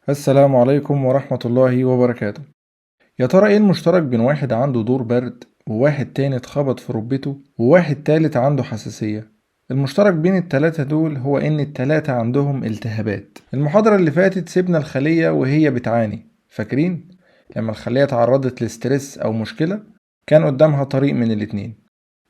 السلام عليكم ورحمة الله وبركاته. يا ترى ايه المشترك بين واحد عنده دور برد، وواحد تاني اتخبط في ركبته، وواحد تالت عنده حساسية؟ المشترك بين التلاتة دول هو ان التلاتة عندهم التهابات. المحاضرة اللي فاتت سيبنا الخلية وهي بتعاني، فاكرين؟ لما الخلية تعرضت ل stress او مشكلة كان قدامها طريق من الاتنين،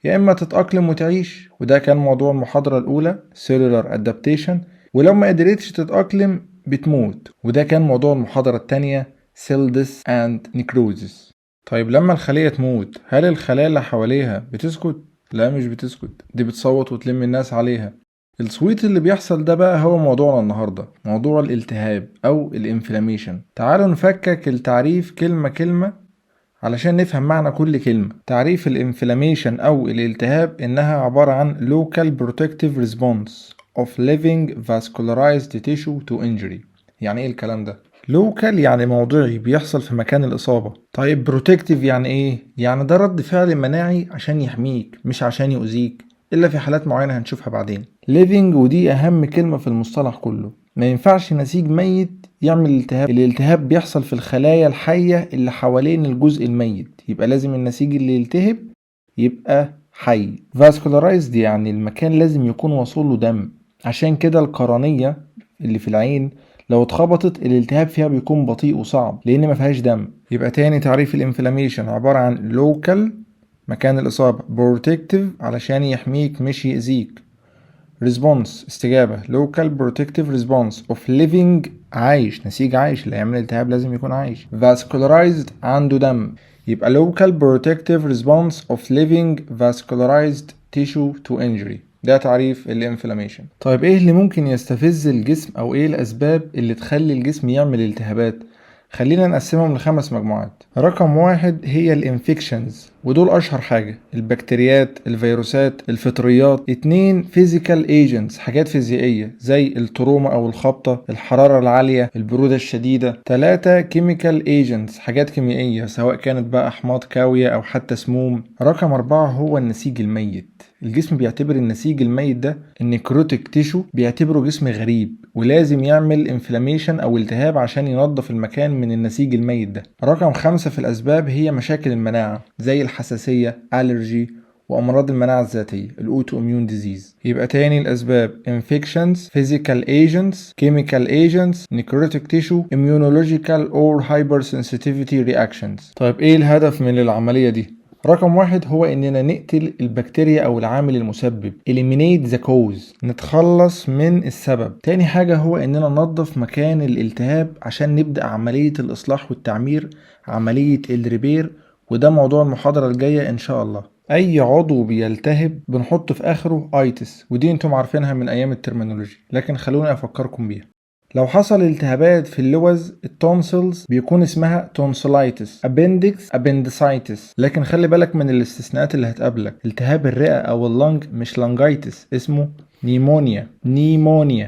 يا اما تتأقلم وتعيش، وده كان موضوع المحاضرة الاولى cellular adaptation، ولو ما قدرتش تتأقلم بتموت، وده كان موضوع المحاضرة التانية cell death and necrosis. طيب لما الخلية تموت هل الخلايا اللي حواليها بتسكت؟ لا مش بتسكت، دي بتصوت وتلم الناس عليها. الصويت اللي بيحصل ده بقى هو موضوعنا النهاردة، موضوع الالتهاب أو ال inflammation. تعالوا نفكك التعريف كلمة كلمة علشان نفهم معنى كل كلمة. تعريف ال inflammation أو الالتهاب إنها عبارة عن local protective response of living vascularized tissue to injury. يعني ايه الكلام ده؟ local يعني موضعي، بيحصل في مكان الإصابة. طيب protective يعني ايه؟ يعني ده رد فعل مناعي عشان يحميك مش عشان يؤذيك، إلا في حالات معينة هنشوفها بعدين. living ودي أهم كلمة في المصطلح كله، ما ينفعش نسيج ميت يعمل التهاب. الالتهاب بيحصل في الخلايا الحية اللي حوالين الجزء الميت، يبقى لازم النسيج اللي يلتهب يبقى حي. vascularized يعني المكان لازم يكون واصل له دم، عشان كده القرنية اللي في العين لو اتخبطت الالتهاب فيها بيكون بطيء وصعب لان ما فيهاش دم. يبقى تاني تعريف ال inflammation عبارة عن local مكان الإصابة، protective علشان يحميك مش يأذيك، response استجابة، local protective response of living عايش، نسيج عايش، اللي يعمل التهاب لازم يكون عايش، vascularized عنده دم، يبقى local protective response of living vascularized tissue to injury. ده تعريف ال inflammation. طيب ايه اللي ممكن يستفز الجسم او ايه الاسباب اللي تخلي الجسم يعمل التهابات؟ خلينا نقسمهم لخمس مجموعات. رقم واحد هي ال infections، ودول اشهر حاجة، البكتيريات، الفيروسات، الفطريات. اتنين physical agents، حاجات فيزيائية زي ال trauma او الخبطة، الحرارة العالية، البرودة الشديدة. تلاتة chemical agents، حاجات كيميائية سواء كانت بقى احماض كاوية او حتى سموم. رقم اربعة هو النسيج الميت. الجسم بيعتبر النسيج الميت ده، ال necrotic tissue، بيعتبره جسم غريب ولازم يعمل inflammation او التهاب عشان ينظف المكان من النسيج الميت ده. رقم خمسة في الاسباب هي مشاكل المناعة زي الحساسية allergy وامراض المناعة الذاتية ال autoimmune disease. يبقى تاني الاسباب infections، physical agents، chemical agents، necrotic tissue، immunological or hypersensitivity reactions. طيب ايه الهدف من العملية دي؟ رقم واحد هو اننا نقتل البكتيريا او العامل المسبب، eliminate the cause، نتخلص من السبب. تاني حاجة هو اننا ننظف مكان الالتهاب عشان نبدأ عملية الاصلاح والتعمير، عملية ال repair، وده موضوع المحاضرة الجاية ان شاء الله. اي عضو بيلتهب بنحط في اخره itis، ودي انتم عارفينها من ايام ال terminology، لكن خلوني افكركم بيها. لو حصل التهابات في اللوز ال tonsils بيكون اسمها tonsillitis، appendix appendicitis. لكن خلي بالك من الاستثناءات اللي هتقابلك. التهاب الرئة او ال lung مش lungitis، اسمه pneumonia، pneumonia.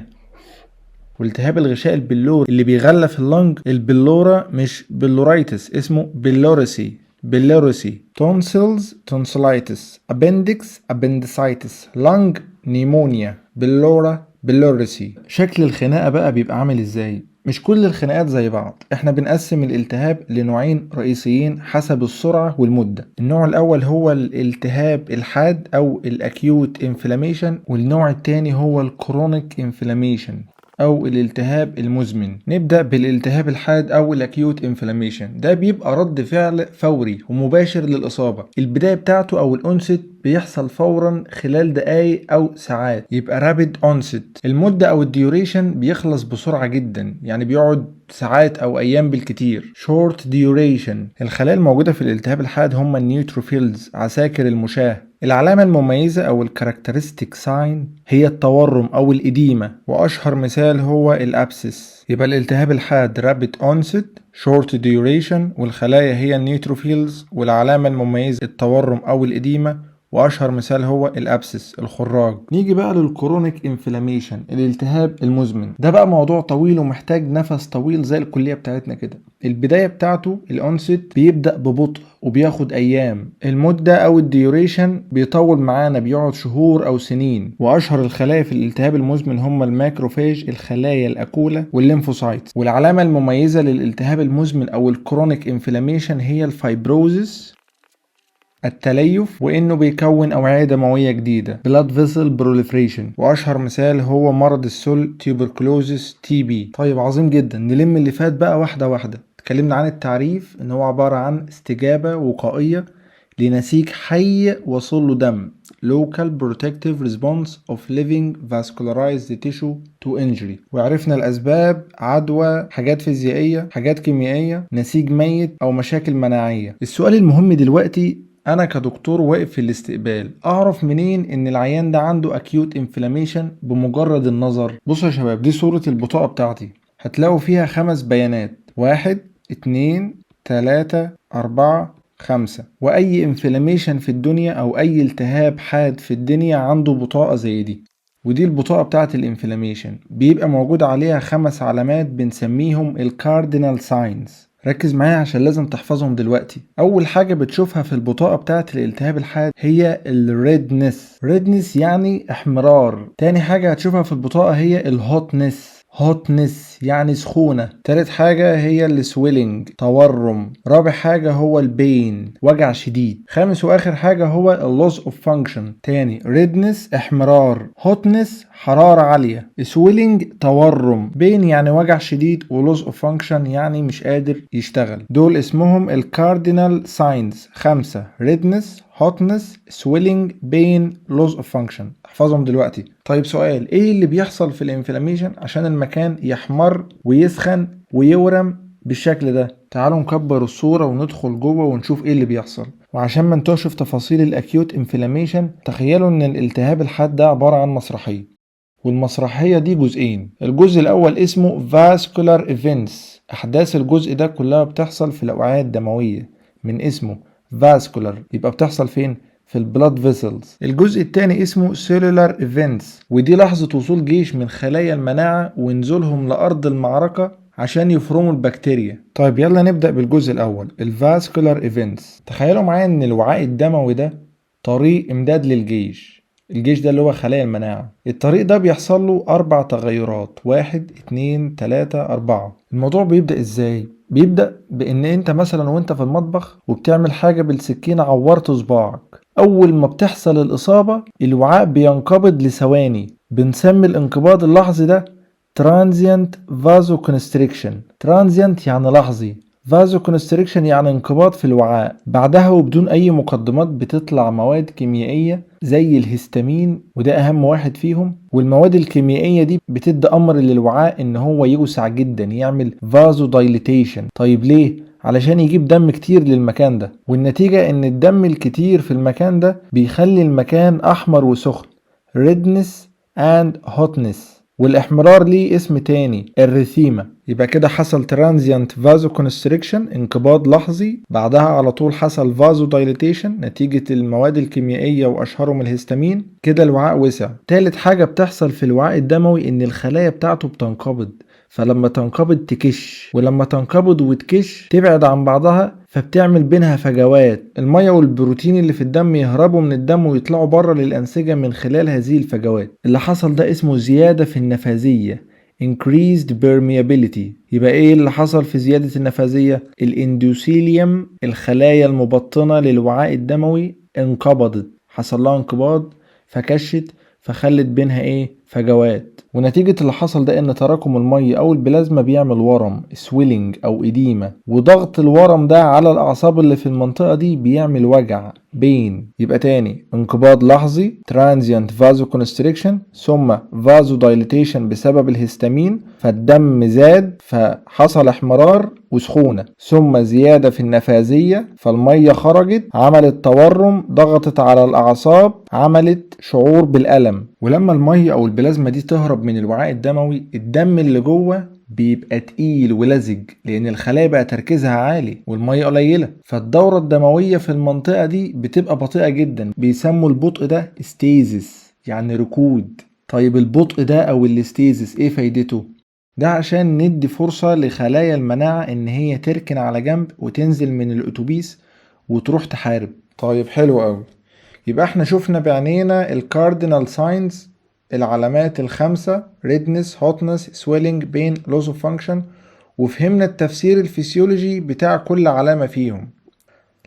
والتهاب الغشاء البلوري اللي بيغلف ال lung، ال pleura، مش pleuritis، اسمه pleurisy، pleurisy. tonsils tonsillitis، appendix appendicitis، lung pneumonia، pleura pleurisy. شكل الخناقة بقى بيبقى عامل ازاي؟ مش كل الخناقات زي بعض، احنا بنقسم الالتهاب لنوعين رئيسيين حسب السرعة والمدة. النوع الاول هو الالتهاب الحاد او ال acute inflammation، والنوع التاني هو ال chronic inflammation او الالتهاب المزمن. نبدأ بالالتهاب الحاد او ال acute inflammation. ده بيبقى رد فعل فوري ومباشر للاصابة، البداية بتاعته او ال onset بيحصل فورا خلال دقايق او ساعات، يبقى rapid onset. المدة او ال duration بيخلص بسرعة جدا، يعني بيقعد ساعات او ايام بالكتير، short duration. الخلايا الموجودة في الالتهاب الحاد هم ال neutrophils، عساكر المشاة. العلامة المميزة أو ال characteristic sign هي التورم أو ال edema، وأشهر مثال هو ال abscess. يبقى الالتهاب الحاد rapid onset، short duration، والخلايا هي ال neutrophils، والعلامة المميزة التورم أو ال edema. واشهر مثال هو ال abscess الخراج. نيجي بقى لل chronic inflammation، الالتهاب المزمن. ده بقى موضوع طويل ومحتاج نفس طويل زي الكلية بتاعتنا كده. البداية بتاعته ال onset بيبدا ببطء وبياخد ايام، المدة او ال duration بيطول معانا، بيقعد شهور او سنين. واشهر الخلايا في الالتهاب المزمن هم ال macrophage، الخلايا الاكوله، وال lymphocyte. والعلامة المميزة للالتهاب المزمن او ال chronic inflammation هي ال fibrosis، التليف، وانه بيكون اوعيه دموية جديدة، blood vessel proliferation. واشهر مثال هو مرض السل، tuberculosis، TB. طيب عظيم جدا، نلم اللي فات بقى واحدة واحده. اتكلمنا عن التعريف ان هو عبارة عن استجابة وقائيه لنسيج حي وصل له دم، local protective response of living vascularized tissue to injury. وعرفنا الأسباب: عدوى، حاجات فيزيائية، حاجات كيميائية، نسيج ميت، أو مشاكل مناعية. السؤال المهم دلوقتي، انا كدكتور واقف في الاستقبال، اعرف منين ان العيان ده عنده acute inflammation بمجرد النظر؟ بصوا يا شباب، دي صورة البطاقة بتاعتي، هتلاقوا فيها خمس بيانات: 1، 2، 3، 4، 5. وأي inflammation في الدنيا أو أي التهاب حاد في الدنيا عنده بطاقة زي دي. ودي البطاقة بتاعت ال inflammation، بيبقى موجود عليها خمس علامات بنسميهم ال cardinal signs. ركز معايا عشان لازم تحفظهم دلوقتي. اول حاجة بتشوفها في البطاقة بتاعت الالتهاب الحاد هي ال redness، redness يعني احمرار. تاني حاجة هتشوفها في البطاقة هي ال hotness، hotness يعني سخونة. تالت حاجة هي ال swelling، تورم. رابع حاجة هو ال pain، وجع شديد. خامس واخر حاجة هو ال loss of function. تاني: redness احمرار، hotness حرارة عالية، swelling تورم، pain يعني وجع شديد، و loss of function يعني مش قادر يشتغل. دول اسمهم ال cardinal signs، خمسة: redness، hotness، swelling، pain، loss of function. احفظهم دلوقتي. طيب سؤال، ايه اللي بيحصل في ال inflammation عشان المكان يحمر ويسخن ويورم بالشكل ده؟ تعالوا نكبر الصورة وندخل جوه ونشوف ايه اللي بيحصل. وعشان ما نتوهش في تفاصيل ال acute inflammation، تخيلوا ان الالتهاب الحاد ده عبارة عن مسرحية، والمسرحية دي جزئين. الجزء الأول اسمه vascular events، أحداث الجزء ده كلها بتحصل في الأوعية الدموية، من اسمه vascular يبقى بتحصل فين؟ في ال blood vessels. الجزء الثاني اسمه cellular events، ودي لحظة وصول جيش من خلايا المناعة ونزولهم لأرض المعركة عشان يفرموا البكتيريا. طيب يلا نبدأ بالجزء الأول، ال vascular events. تخيلوا معايا ان الوعاء الدموي ده طريق امداد للجيش، الجيش ده اللي هو خلايا المناعة. الطريق ده بيحصل له أربع تغيرات: 1، 2، 3، 4. الموضوع بيبدأ إزاي؟ بيبدأ بإن أنت مثلا وأنت في المطبخ وبتعمل حاجة بالسكينة عورت صباعك. أول ما بتحصل الإصابة الوعاء بينقبض لثواني، بنسمي الانقباض اللحظي ده transient vasoconstriction. transient يعني لحظي، vasoconstriction يعني انقباض في الوعاء. بعدها وبدون اي مقدمات بتطلع مواد كيميائية زي الهستامين، وده اهم واحد فيهم. والمواد الكيميائية دي بتدي امر للوعاء ان هو يوسع جدا، يعمل vasodilatation. طيب ليه؟ علشان يجيب دم كتير للمكان ده. والنتيجة ان الدم الكتير في المكان ده بيخلي المكان احمر وسخن، redness and hotness. والاحمرار ليه اسم تاني، erythema. يبقى كده حصل transient vasoconstriction، انقباض لحظي، بعدها على طول حصل vasodilatation نتيجة المواد الكيميائية وأشهرهم الهستامين، كده الوعاء وسع. تالت حاجة بتحصل في الوعاء الدموي إن الخلايا بتاعته بتنقبض، فلما تنقبض تكش، ولما تنقبض وتكش تبعد عن بعضها، فبتعمل بينها فجوات، المية والبروتين اللي في الدم يهربوا من الدم ويطلعوا بره للأنسجة من خلال هذه الفجوات. اللي حصل ده اسمه زيادة في النفاذية، increased permeability. يبقى ايه اللي حصل في زيادة النفاذية؟ ال endothelium، الخلايا المبطنة للوعاء الدموي، انقبضت، حصل لها انقباض فكشت، فخلت بينها ايه؟ فجوات. ونتيجة اللي حصل ده ان تراكم المية او البلازما بيعمل ورم، swelling او edema، وضغط الورم ده على الاعصاب اللي في المنطقة دي بيعمل وجع، pain. يبقى تاني: انقباض لحظي transient vasoconstriction، ثم vasodilatation بسبب الهستامين، فالدم زاد فحصل احمرار وسخونة، ثم زيادة في النفاذية فالمية خرجت عملت تورم، ضغطت على الأعصاب عملت شعور بالألم. ولما المية أو البلازما دي تهرب من الوعاء الدموي، الدم اللي جوه بيبقى تقيل ولزج، لان الخلايا بقى تركيزها عالي والمية قليله، فالدوره الدموية في المنطقة دي بتبقى بطيئه جدا. بيسموا البطء ده stasis، يعني ركود. طيب البطء ده او ال stasis ايه فايدته؟ ده عشان ندي فرصة لخلايا المناعة ان هي تركن على جنب وتنزل من الاتوبيس وتروح تحارب. طيب حلو قوي، يبقى احنا شفنا بعينينا ال cardinal signs، العلامات الخمسة: redness، hotness، swelling، pain، loss of function، وفهمنا التفسير الفسيولوجي بتاع كل علامة فيهم.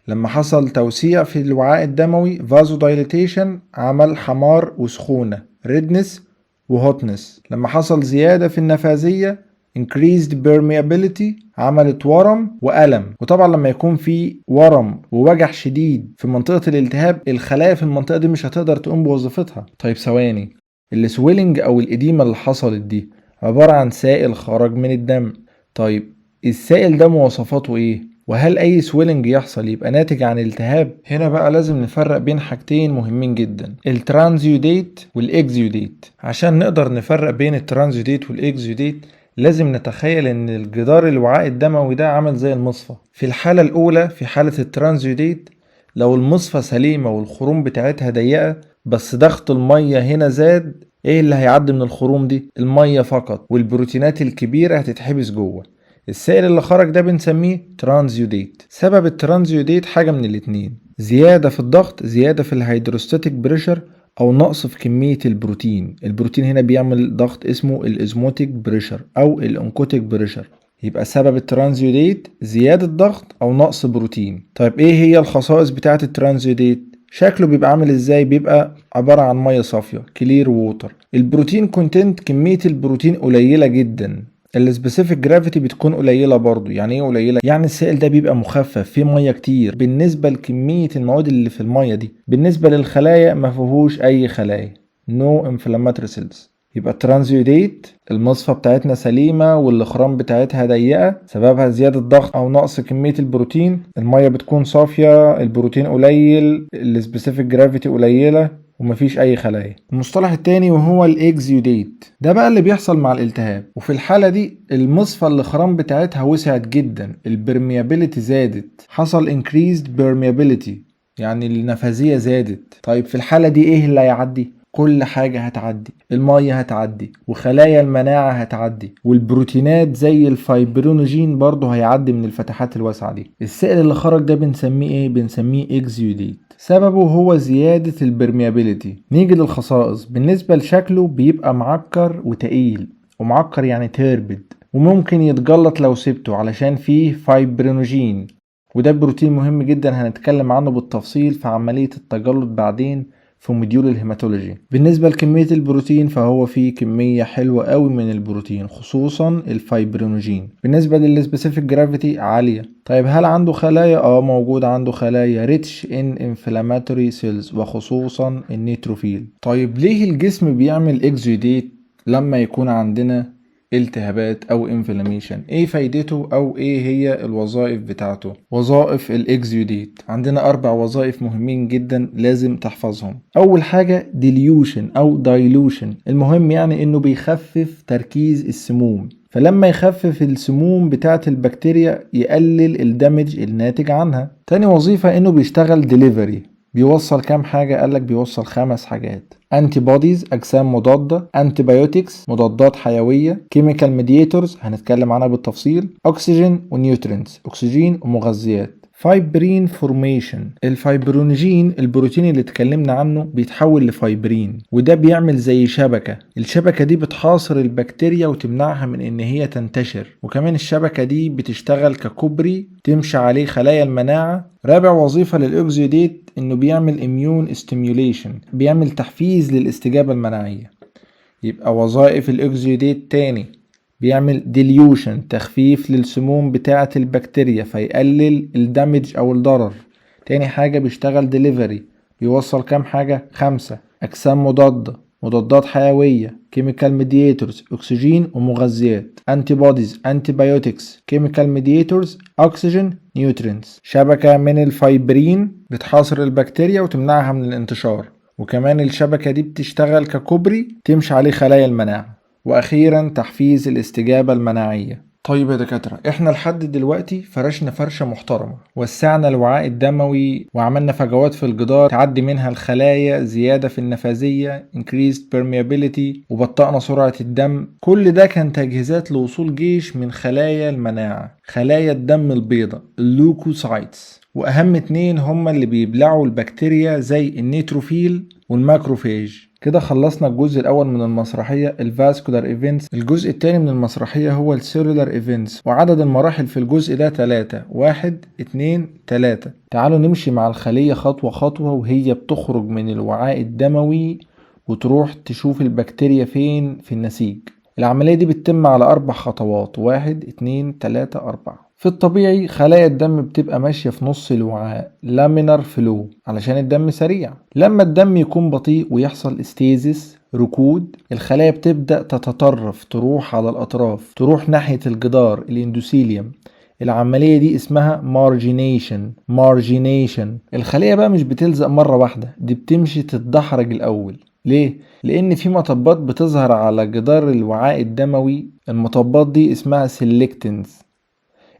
لما حصل توسيع في الوعاء الدموي vasodilatation عمل حمار وسخونة redness و hotness. لما حصل زيادة في النفاذية increased permeability عملت ورم وألم. وطبعا لما يكون في ورم ووجع شديد في منطقة الالتهاب، الخلايا في المنطقة دي مش هتقدر تقوم بوظيفتها. طيب ثواني، ال swelling أو ال edema اللي حصلت دي عبارة عن سائل خرج من الدم. طيب السائل ده مواصفاته ايه؟ وهل اي swelling يحصل يبقى ناتج عن التهاب؟ هنا بقى لازم نفرق بين حاجتين مهمين جدا، ال transudate وال exudate. عشان نقدر نفرق بين ال transudate وال exudate لازم نتخيل ان الجدار الوعاء الدموي ده عامل زي المصفى. في الحالة الاولى، في حالة ال transudate، لو المصفى سليمة والخروم بتاعتها ضيقة بس ضغط المية هنا زاد، ايه اللي هيعدي من الخروم دي؟ المية فقط، والبروتينات الكبيرة هتتحبس جوه. السائل اللي خرج ده بنسميه transudate. سبب ال transudate حاجة من الاتنين: زيادة في الضغط، زيادة في ال hydrostatic pressure، او نقص في كمية البروتين. البروتين هنا بيعمل ضغط اسمه ال osmotic pressure او ال oncotic pressure. يبقى سبب ال transudate زيادة ضغط او نقص بروتين. طيب ايه هي الخصائص بتاعة ال transudate؟ شكله بيبقى عامل ازاي؟ بيبقى عبارة عن مية صافية clear water. ال protein content، كمية البروتين قليلة جدا. ال specific gravity بتكون قليله برضو. يعني ايه قليله؟ يعني السائل ده بيبقى مخفف، فيه مية كتير بالنسبة لكميه المواد اللي في المية دي. بالنسبة للخلايا ما فيهوش اي خلايا، no inflammatory cells. يبقى transudate المصفى بتاعتنا سليمة والخرام بتاعتها ضيقة، سببها زيادة ضغط أو نقص كمية البروتين، المية بتكون صافية، البروتين قليل، ال specific gravity قليلة، ومفيش أي خلايا. المصطلح التاني وهو ال exudate، ده بقى اللي بيحصل مع الالتهاب، وفي الحالة دي المصفى الخرام بتاعتها وسعت جدا، ال permeability زادت، حصل increased permeability، يعني النفاذية زادت. طيب في الحالة دي ايه اللي هيعدي؟ كل حاجة هتعدي، المية هتعدي، وخلايا المناعة هتعدي، والبروتينات زي ال fibrinogen برضه هيعدي من الفتحات الواسعة دي. السائل اللي خرج ده بنسميه ايه؟ بنسميه exudate. سببه هو زيادة ال permeability. نيجي للخصائص. بالنسبة لشكله بيبقى معكر وتقيل، ومعكر يعني turbid، وممكن يتجلط لو سبته علشان فيه fibrinogen، وده بروتين مهم جدا هنتكلم عنه بالتفصيل في عملية التجلط بعدين في module ال hematology. بالنسبة لكمية البروتين فهو فيه كمية حلوة قوي من البروتين، خصوصا ال fibrinogen. بالنسبة لل specific gravity عالية. طيب هل عنده خلايا؟ موجود عنده خلايا، rich in inflammatory cells، وخصوصا ال neutrophil. طيب ليه الجسم بيعمل exudate لما يكون عندنا التهابات او inflammation؟ ايه فايدته او ايه هي الوظائف بتاعته؟ وظائف ال exudate، عندنا 4 وظائف مهمين جدا لازم تحفظهم. اول حاجة dilution او dilution، المهم يعني انه بيخفف تركيز السموم، فلما يخفف السموم بتاعة البكتيريا يقلل ال damage الناتج عنها. تاني وظيفة انه بيشتغل ديليفري، بيوصل كام حاجة؟ قالك بيوصل 5 حاجات: antibodies اجسام مضادة، antibiotics مضادات حيوية، chemical mediators هنتكلم عنها بالتفصيل، اكسجين و nutrients اكسجين ومغذيات. fibrin formation، ال fibrinogen البروتين اللي اتكلمنا عنه بيتحول لفايبرين، وده بيعمل زي شبكة، الشبكة دي بتحاصر البكتيريا وتمنعها من ان هي تنتشر، وكمان الشبكة دي بتشتغل ككوبري تمشي عليه خلايا المناعة. رابع وظيفة لل exudate انه بيعمل immune stimulation، بيعمل تحفيز للاستجابة المناعية. يبقى وظائف ال exudate تاني، بيعمل dilution تخفيف للسموم بتاعة البكتيريا فيقلل ال damage او الضرر. تاني حاجة بيشتغل ديليفري، بيوصل كام حاجة؟ 5، اجسام مضادة، مضادات حيوية، chemical mediators اكسجين ومغذيات، antibodies، antibiotics، chemical mediators، اكسجين، nutrients. شبكة من الفايبرين بتحاصر البكتيريا وتمنعها من الانتشار، وكمان الشبكة دي بتشتغل ككوبري تمشي عليه خلايا المناعة. واخيرا تحفيز الاستجابة المناعية. طيب يا دكاترة، احنا لحد دلوقتي فرشنا فرشة محترمة، وسعنا الوعاء الدموي وعملنا فجوات في الجدار تعدي منها الخلايا، زيادة في النفاذية increased permeability، وبطأنا سرعة الدم. كل ده كان تجهيزات لوصول جيش من خلايا المناعة، خلايا الدم البيضاء ال leukocytes، واهم اتنين هما اللي بيبلعوا البكتيريا زي ال neutrophil وال macrophage. كده خلصنا الجزء الاول من المسرحية ال vascular events. الجزء الثاني من المسرحية هو ال cellular events، وعدد المراحل في الجزء ده 3، 1 2 3. تعالوا نمشي مع الخلية خطوة خطوة وهي بتخرج من الوعاء الدموي وتروح تشوف البكتيريا فين في النسيج. العملية دي بتتم على 4 خطوات، 1 2 3 4. في الطبيعي خلايا الدم بتبقى ماشية في نص الوعاء laminar flow علشان الدم سريع. لما الدم يكون بطيء ويحصل stasis ركود، الخلايا بتبدأ تتطرف، تروح على الأطراف، تروح ناحية الجدار ال endothelium. العملية دي اسمها margination. margination. الخلية بقى مش بتلزق مرة واحدة، دي بتمشي تتدحرج الأول. ليه؟ لأن في مطبات بتظهر على جدار الوعاء الدموي، المطبات دي اسمها selectins.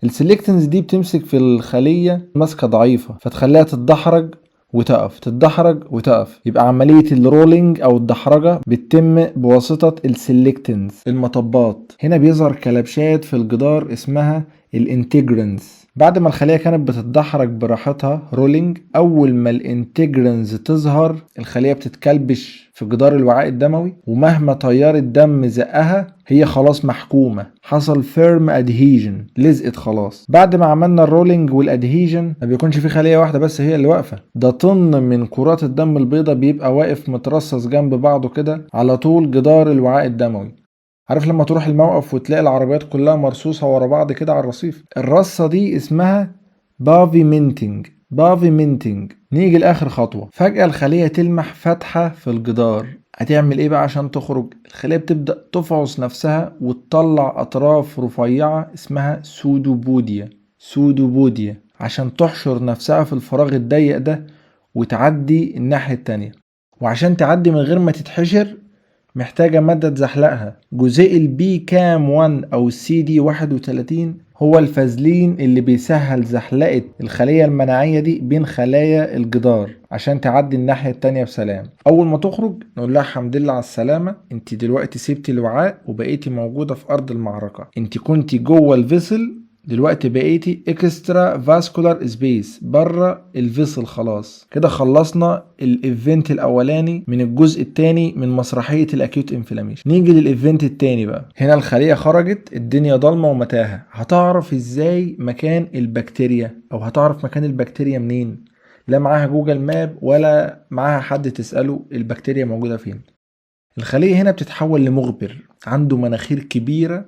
ال selectins دي بتمسك في الخلية ماسكة ضعيفة، فتخليها تتدحرج وتقف، تتدحرج وتقف. يبقى عملية ال rolling أو الدحرجة بتتم بواسطة ال selectins المطبات. هنا بيظهر كلبشات في الجدار اسمها ال integrins. بعد ما الخلية كانت بتتدحرج براحتها rolling، أول ما ال integrins تظهر الخلية بتتكلبش في جدار الوعاء الدموي، ومهما تيار الدم زقها هي خلاص محكومة، حصل firm adhesion، لزقت خلاص. بعد ما عملنا ال rolling وال adhesion ما بيكونش في خلية واحدة بس هي اللي واقفة، ده طن من كرات الدم البيضاء بيبقى واقف مترصص جنب بعضه كده على طول جدار الوعاء الدموي. عارف لما تروح الموقف وتلاقي العربيات كلها مرصوصة ورا بعض كده على الرصيف؟ الرصة دي اسمها pavementing. pavementing. نيجي لآخر خطوة، فجأة الخلية تلمح فتحة في الجدار. هتعمل ايه بقى عشان تخرج؟ الخلية بتبدأ تفعص نفسها وتطلع أطراف رفيعة اسمها pseudopodia. pseudopodia عشان تحشر نفسها في الفراغ الضيق ده وتعدي الناحية التانية. وعشان تعدي من غير ما تتحشر محتاجة مادة تزحلقها. جزيء ال PECAM 1 أو السي دي 31 هو الفازلين اللي بيسهل زحلقة الخلية المناعية دي بين خلايا الجدار عشان تعدي الناحية التانية بسلام. أول ما تخرج نقول لها الحمد لله على السلامة، انت دلوقتي سبتي الوعاء وبقيتي موجودة في أرض المعركة. انت كنتي جوه ال vessel، دلوقتي بقيتي extravascular space بره ال vessel. خلاص كده خلصنا ال event الاولاني من الجزء الثاني من مسرحية ال acute inflammation. نيجي لل event الثاني بقى. هنا الخلية خرجت، الدنيا ضلمة ومتاهه، هتعرف ازاي مكان البكتيريا او هتعرف مكان البكتيريا منين؟ لا معاها Google Map ولا معاها حد تساله البكتيريا موجودة فين. الخلية هنا بتتحول لمخبر عنده مناخير كبيرة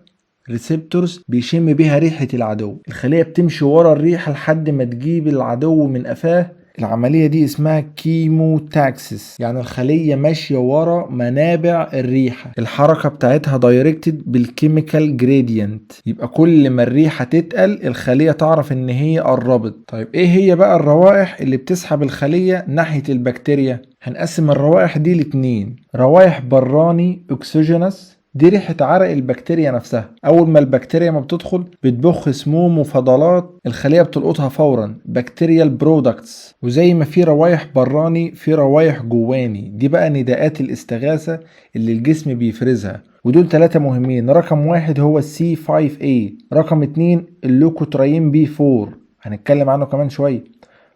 receptors بيشم بيها ريحة العدو. الخلية بتمشي ورا الريحة لحد ما تجيب العدو من قفاه. العملية دي اسمها chemotaxis، يعني الخلية ماشية ورا منابع الريحة. الحركة بتاعتها directed بال chemical gradient، يبقى كل ما الريحة تتقل الخلية تعرف ان هي قربت. طيب ايه هي بقى الروائح اللي بتسحب الخلية ناحية البكتيريا؟ هنقسم الروائح دي لاتنين، روائح براني exogenous، دي ريحة عرق البكتيريا نفسها. أول ما البكتيريا ما بتدخل بتبخ سموم وفضلات، الخلية بتلقطها فورا، bacterial products. وزي ما في روايح براني في روايح جواني، دي بقى نداءات الاستغاثة اللي الجسم بيفرزها، ودول 3 مهمين. رقم 1 هو ال C5a، رقم 2 ال leukotriene B4 هنتكلم عنه كمان شوية،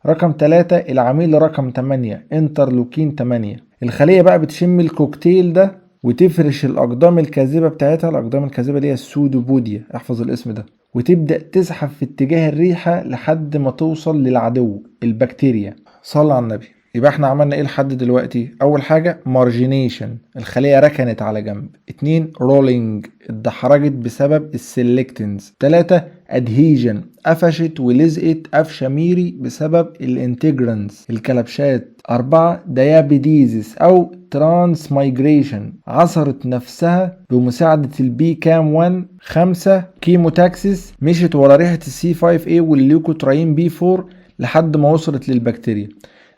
رقم 3 العميل رقم 8 interleukin 8. الخلية بقى بتشم الكوكتيل ده وتفرش الأقدام الكاذبة بتاعتها، الأقدام الكاذبة اللي هي ال pseudopodia، احفظ الاسم ده، وتبدأ تزحف في اتجاه الريحة لحد ما توصل للعدو البكتيريا. صلى على النبي. يبقى احنا عملنا ايه لحد دلوقتي؟ اول حاجة margination، الخلية ركنت على جنب. 2 rolling، اتدحرجت بسبب ال selectins. 3 adhesion، قفشت ولزقت قفشة ميري بسبب ال integrins الكلبشات. 4 diapedesis او transmigration، عصرت نفسها بمساعدة ال PECAM 1. 5 chemotaxis، مشت ورا ريحة ال C5a وال leukotriene B4 لحد ما وصلت للبكتيريا.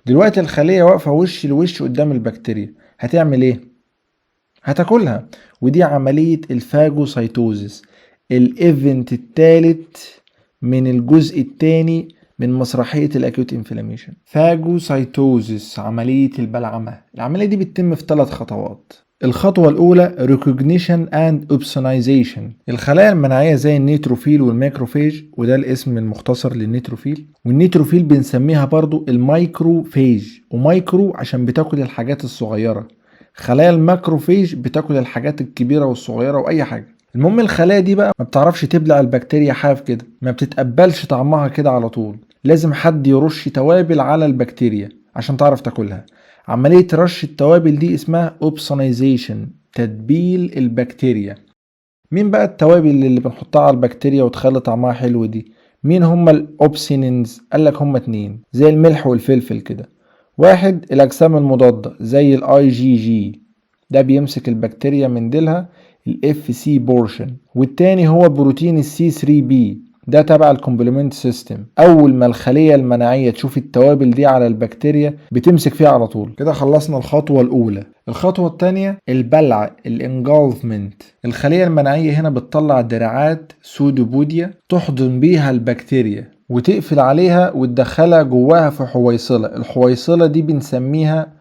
دلوقتي الخلية واقفة وش لوش قدام البكتيريا، هتعمل ايه؟ هتاكلها، ودي عملية ال phagocytosis، ال event الثالث من الجزء الثاني من مسرحية ال acute inflammation. phagocytosis، عملية البلعمة. العملية دي بتتم في 3 خطوات. الخطوة الأولى recognition and opsonization. الخلايا المناعية زي ال neutrophil وال macrophage، وده الاسم المختصر لل neutrophil، وال neutrophil بنسميها برضو ال microphage، و micro عشان بتاكل الحاجات الصغيرة. خلايا ال macrophage بتاكل الحاجات الكبيرة والصغيرة وأي حاجة. المهم الخلايا دي بقى ما بتعرفش تبلع البكتيريا حاف كده، ما بتتقبلش طعمها كده على طول، لازم حد يرش توابل على البكتيريا عشان تعرف تاكلها. عملية رش التوابل دي اسمها opsonization، تتبيل البكتيريا. مين بقى التوابل اللي بنحطها على البكتيريا وتخلي طعمها حلو دي؟ مين هما ال opsonins؟ قالك هما 2 زي الملح والفلفل كده. واحد الاجسام المضادة زي الاي جي جي، ده بيمسك البكتيريا من ديلها ال Fc portion، والتاني هو بروتين ال C3b، ده تبع ال complement system. اول ما الخلية المناعية تشوف التوابل دي على البكتيريا بتمسك فيها على طول. كده خلصنا الخطوة الاولى. الخطوة الثانية البلع، ال engulfment. الخلية المناعية هنا بتطلع دراعات pseudopodia تحضن بيها البكتيريا وتقفل عليها وتدخلها جواها في حويصله. الحويصله دي بنسميها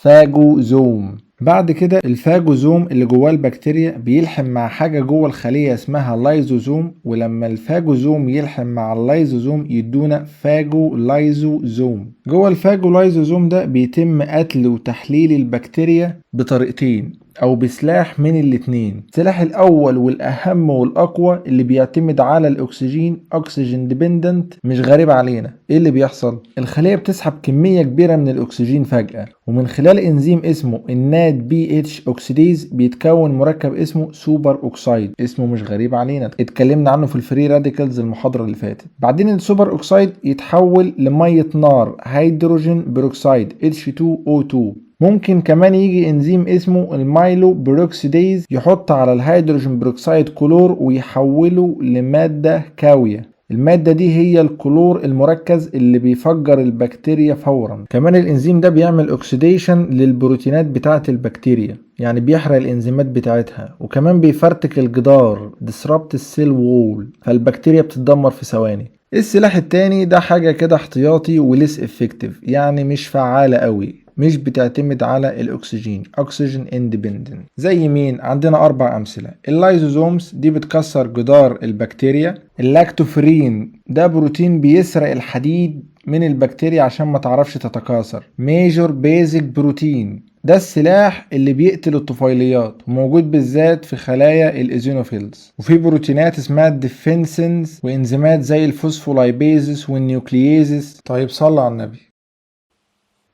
phagosome. بعد كده ال phagosome اللي جواه البكتيريا بيلحم مع حاجة جوه الخلية اسمها لايزوزوم، ولما ال phagosome يلحم مع اللايزوزوم يدونا phagolysosome. جوه ال phagolysosome ده بيتم قتل وتحليل البكتيريا بطريقتين او بسلاح من الاتنين. السلاح الاول والاهم والاقوى اللي بيعتمد على الاكسجين، oxygen dependent، مش غريب علينا. ايه اللي بيحصل؟ الخلية بتسحب كمية كبيرة من الاكسجين فجأة، ومن خلال انزيم اسمه ال NADPH oxidase بيتكون مركب اسمه superoxide، اسمه مش غريب علينا، اتكلمنا عنه في ال free radicals المحاضرة اللي فاتت. بعدين ال superoxide يتحول لمية نار، hydrogen peroxide H2O2. ممكن كمان يجي انزيم اسمه ال myeloperoxidase يحط على ال hydrogen peroxide كلور ويحوله لمادة كاوية. المادة دي هي الكلور المركز اللي بيفجر البكتيريا فورا. كمان الانزيم ده بيعمل oxidation للبروتينات بتاعة البكتيريا، يعني بيحرق الانزيمات بتاعتها، وكمان بيفرتك الجدار، disrupt ال cell wall، فالبكتيريا بتتدمر في ثواني. السلاح التاني ده حاجة كده احتياطي و less effective، يعني مش فعالة قوي، مش بتعتمد على الاكسجين، oxygen independent. زي مين؟ عندنا 4 امثلة. ال lysosomes دي بتكسر جدار البكتيريا. اللاكتوفرين ده بروتين بيسرق الحديد من البكتيريا عشان ما تعرفش تتكاثر. major basic protein ده السلاح اللي بيقتل الطفيليات، وموجود بالذات في خلايا ال eosinophils. وفي بروتينات اسمها ال defensins، وانزيمات زي ال phospholipases وال nucleases. طيب صلى على النبي.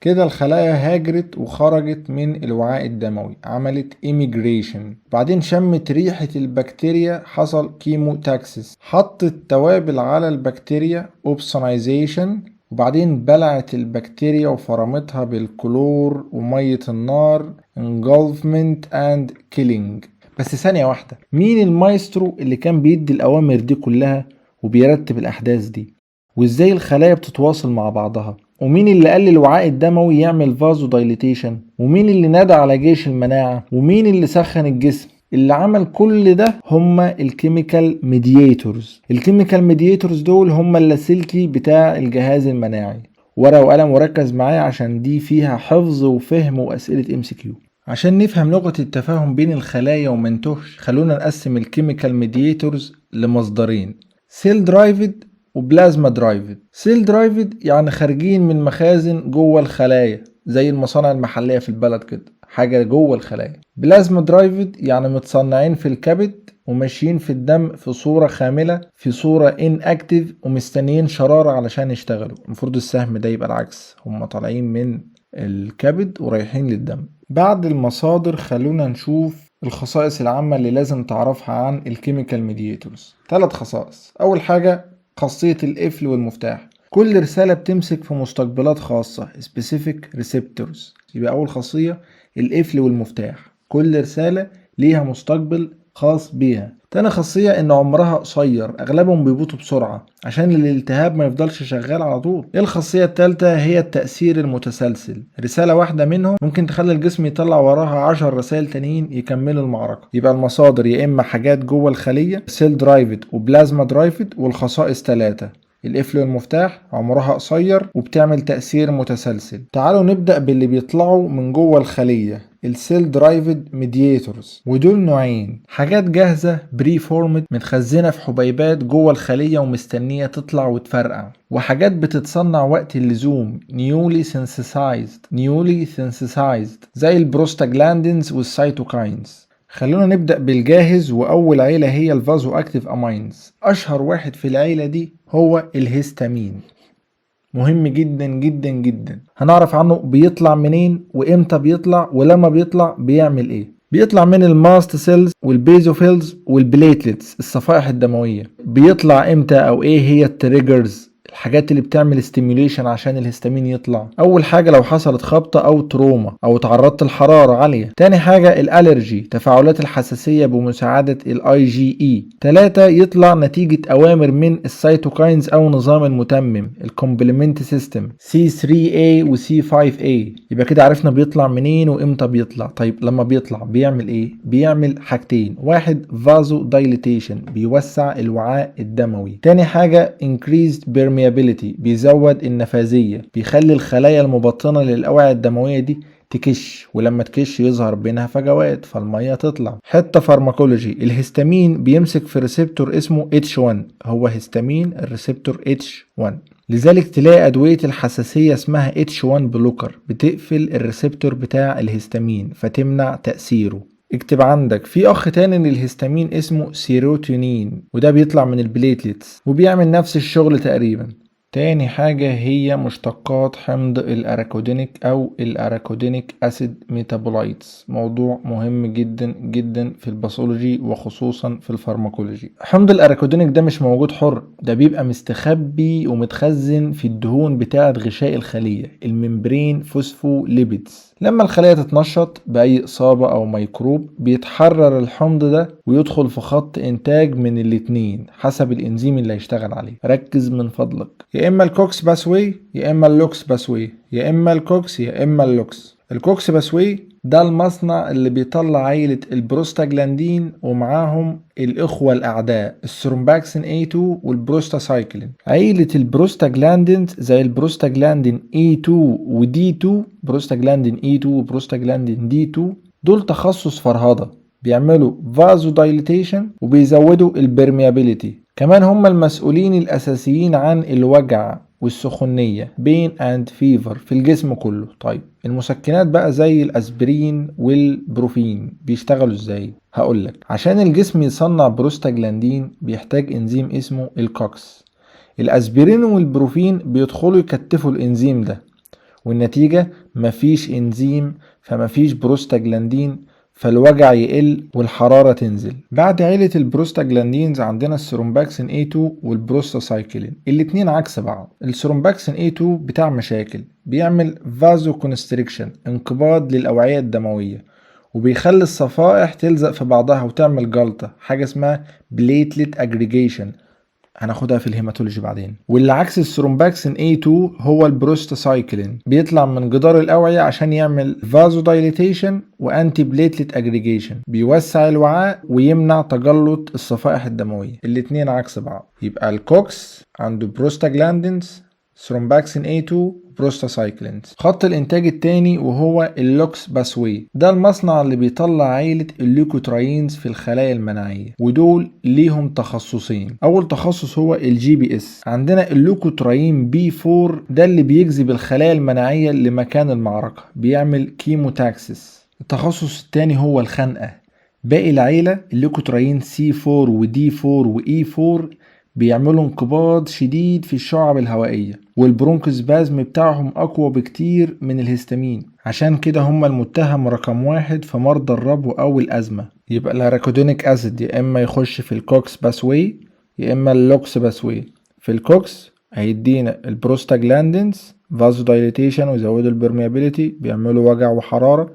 كده الخلايا هاجرت وخرجت من الوعاء الدموي، عملت emigration، بعدين شمت ريحة البكتيريا، حصل chemotaxis، حطت توابل على البكتيريا opsonization، وبعدين بلعت البكتيريا وفرمتها بالكلور ومية النار engulfment and killing. بس ثانية واحدة، مين المايسترو اللي كان بيدي الأوامر دي كلها وبيرتب الأحداث دي؟ وإزاي الخلايا بتتواصل مع بعضها؟ ومين اللي قال للوعاء الدموي يعمل vasodilatation؟ ومين اللي نادى على جيش المناعة؟ ومين اللي سخن الجسم؟ اللي عمل كل ده هما ال chemical mediators. ال chemical mediators دول هما اللاسلكي بتاع الجهاز المناعي. ورقة وقلم وركز معايا عشان دي فيها حفظ وفهم وأسئلة MCQ. عشان نفهم لغة التفاهم بين الخلايا وما نتوهش، خلونا نقسم ال chemical mediators لمصدرين: cell derived و plasma derived. cell derived يعني خارجين من مخازن جوه الخلايا، زي المصانع المحلية في البلد كده، حاجة جوه الخلايا. plasma derived يعني متصنعين في الكبد وماشيين في الدم في صورة خاملة، في صورة inactive، ومستنيين شرارة علشان يشتغلوا. المفروض السهم ده يبقى العكس، هم طالعين من الكبد ورايحين للدم. بعد المصادر خلونا نشوف الخصائص العامة اللي لازم تعرفها عن ال chemical mediators. 3 خصائص. أول حاجة خاصية القفل والمفتاح، كل رسالة بتمسك في مستقبلات خاصة specific receptors. يبقى أول خاصية القفل والمفتاح، كل رسالة ليها مستقبل خاص. خاص بيها. تاني خاصية ان عمرها قصير، اغلبهم بيموتوا بسرعة عشان الالتهاب ما يفضلش شغال على طول. الخاصية التالتة هي التأثير المتسلسل، رسالة واحدة منهم ممكن تخلي الجسم يطلع وراها 10 رسائل تانيين يكملوا المعركة. يبقى المصادر يا اما حاجات جوه الخلية cell derived و plasma derived، والخصائص 3: القفل والمفتاح، عمرها قصير، وبتعمل تأثير متسلسل. تعالوا نبدأ باللي بيطلعوا من جوه الخلية، ال cell derived mediators، ودول نوعين: حاجات جاهزة preformed متخزنة في حبيبات جوه الخلية ومستنية تطلع وتفرقع، وحاجات بتتصنع وقت اللزوم newly synthesized، newly synthesized زي ال prostaglandins وال cytokines. خلونا نبدأ بالجاهز، وأول عيلة هي ال vasoactive amines. أشهر واحد في العيلة دي هو الهستامين، مهم جدا جدا جدا. هنعرف عنه بيطلع منين وامتى بيطلع ولما بيطلع بيعمل ايه. بيطلع من ال mast cells وال basophils وال platelets، الصفائح الدموية. بيطلع امتى او ايه هي ال triggers، الحاجات اللي بتعمل stimulation عشان الهستامين يطلع؟ اول حاجة لو حصلت خبطه او trauma او تعرضت لحراره عاليه. تاني حاجة ال allergy، تفاعلات الحساسية بمساعدة الاي جي اي. تلاتة يطلع نتيجة اوامر من ال cytokines او نظام المتمم ال complement system C3A و C5A. يبقى كده عرفنا بيطلع منين وامتى بيطلع. طيب لما بيطلع بيعمل ايه؟ بيعمل حاجتين: واحد vasodilatation، بيوسع الوعاء الدموي. تاني حاجة increased permeability، بيزود النفاذية، بيخلي الخلايا المبطنة للأوعية الدموية دي تكش، ولما تكش يظهر بينها فجوات فالمية تطلع. حتة pharmacology: الهستامين بيمسك في receptor اسمه H1، هو هستامين ال receptor H1، لذلك تلاقي أدوية الحساسية اسمها H1 blocker، بتقفل ال receptor بتاع الهستامين فتمنع تأثيره. اكتب عندك في اخ تاني للهستامين اسمه سيروتونين، وده بيطلع من ال platelets وبيعمل نفس الشغل تقريبا. تاني حاجة هي مشتقات حمض الأراكودينيك أو ال arachidonic acid metabolites، موضوع مهم جدا جدا في ال pathology وخصوصا في ال pharmacology. حمض الأراكودينيك ده مش موجود حر، ده بيبقى مستخبي ومتخزن في الدهون بتاعة غشاء الخلية، ال membrane phospholipids. لما الخلية تتنشط بأي إصابة أو ميكروب بيتحرر الحمض ده ويدخل في خط إنتاج من الاتنين حسب الإنزيم اللي هيشتغل عليه. ركز من فضلك، يا إما ال COX pathway يا إما ال LOX pathway، يا إما ال COX يا إما ال LOX. ال COX pathway ده المصنع اللي بيطلع عيلة البروستاجلاندين ومعاهم الإخوة الأعداء ال thromboxane A2 وال prostacyclin. عيلة البروستاجلاندينز زي ال prostaglandin E2 و D2، prostaglandin E2 و prostaglandin D2، دول تخصص فرهضة، بيعملوا vasodilatation وبيزودوا ال permeability. كمان هم المسؤولين الأساسيين عن الوجع والسخونية pain and fever في الجسم كله. طيب المسكنات بقى زي الاسبرين والبروفين بيشتغلوا ازاي؟ هقولك، عشان الجسم يصنع بروستاجلاندين بيحتاج انزيم اسمه ال COX. الاسبرين والبروفين بيدخلوا يكتفوا الانزيم ده، والنتيجة مفيش انزيم فمفيش بروستاجلاندين، فالوجع يقل والحرارة تنزل. بعد عيلة ال prostaglandins عندنا ال thromboxane A2 وال prostacyclin، الاتنين عكس بعض. ال thromboxane A2 بتاع مشاكل، بيعمل vasoconstriction، انقباض للأوعية الدموية، وبيخلي الصفائح تلزق في بعضها وتعمل جلطة، حاجة اسمها platelet aggregation، هناخدها في ال hematology بعدين. واللي عكس ال thromboxane A2 هو ال prostacyclin، بيطلع من جدار الاوعية عشان يعمل vasodilatation و antiplatelet aggregation، بيوسع الوعاء ويمنع تجلط الصفائح الدمويه. الاتنين عكس بعض. يبقى ال COX عنده prostaglandins، thromboxane A2، prostacyclins. خط الانتاج التاني وهو ال LOX pathway، ده المصنع اللي بيطلع عيلة ال leukotrienes في الخلايا المناعية، ودول ليهم تخصصين. اول تخصص هو ال GBS. عندنا ال leukotriene B4، ده اللي بيجذب الخلايا المناعية لمكان المعركة، بيعمل chemotaxis. التخصص التاني هو الخنقة. باقي العيلة ال leukotriene C4 و D4 و E4 بيعملوا انقباض شديد في الشعب الهوائية، وال bronchospasm بتاعهم أقوى بكتير من الهستامين، عشان كده هم المتهم رقم واحد في مرضى الربو أو الأزمة. يبقى ال arachidonic acid يا إما يخش في ال COX pathway يا إما ال LOX pathway. في ال COX هيدينا ال prostaglandins vasodilatation ويزودوا ال permeability، بيعملوا وجع وحرارة.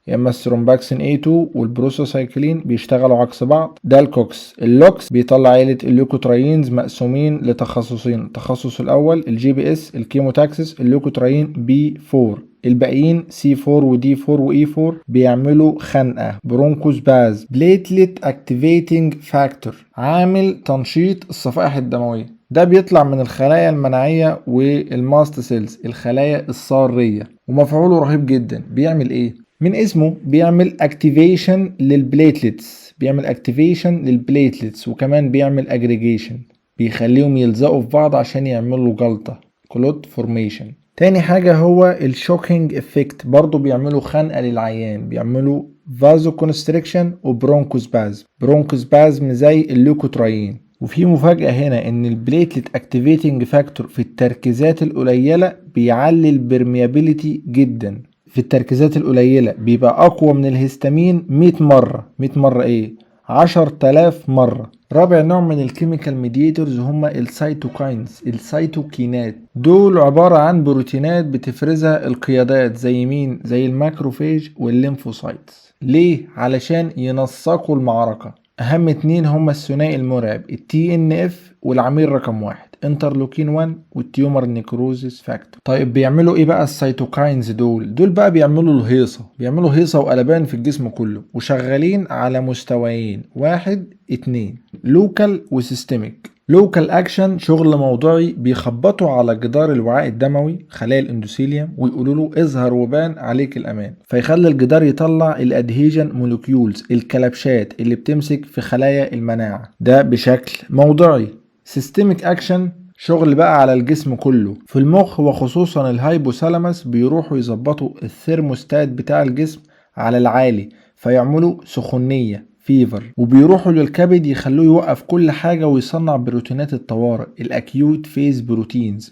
يا اما ال thromboxane A2 وال prostacyclin بيشتغلوا عكس بعض. ده ال COX. ال LOX بيطلع عيلة ال leukotrienes مقسومين لتخصصين، التخصص الاول ال GPS ال chemotaxis ال leukotriene B4، الباقيين C4 و D4 و E4 بيعملوا خنقة bronchospasm. platelet activating factor عامل تنشيط الصفائح الدموية، ده بيطلع من الخلايا المناعية وال mast cells الخلايا السارية، ومفعوله رهيب جدا. بيعمل ايه؟ من اسمه بيعمل activation لل platelets، بيعمل activation لل platelets، وكمان بيعمل aggregation، بيخليهم يلزقوا في بعض عشان يعملوا جلطة clot formation. تاني حاجة هو ال choking effect، برضو بيعملوا خنقة للعيان، بيعملوا vasoconstriction و bronchospasm، bronchospasm زي ال leukotriene. وفي مفاجأة هنا ان ال platelet activating factor في التركيزات القليلة بيعلي ال permeability جدا، في التركيزات القليلة بيبقى أقوى من الهستامين 100 مرة. 100 مرة إيه؟ 10,000 مرة. رابع نوع من ال chemical mediators هما ال cytokines، السيتوكينات. دول عبارة عن بروتينات بتفرزها القيادات زي مين؟ زي ال macrophage وال lymphocytes. ليه؟ علشان ينسقوا المعركة. أهم اتنين هما الثنائي المرعب ال TNF والعميل رقم 1 interleukin 1 وال tumor necrosis factor. طيب بيعملوا ايه بقى ال cytokines دول؟ دول بقى بيعملوا الهيصه، بيعملوا هيصه وقلبان في الجسم كله، وشغالين على مستويين، 1 2، local و systemic. local action شغل موضعي، بيخبطوا على جدار الوعاء الدموي خلايا ال endothelium ويقولوا له اظهر وبان عليك الامان، فيخلي الجدار يطلع ال adhesion molecules الكلبشات اللي بتمسك في خلايا المناعه، ده بشكل موضعي. systemic action شغل بقى على الجسم كله، في المخ وخصوصا ال hypothalamus بيروحوا يظبطوا الثيرموستات بتاع الجسم على العالي فيعملوا سخونية fever، وبيروحوا للكبد يخلوه يوقف كل حاجة ويصنع بروتينات الطوارئ ال acute phase proteins،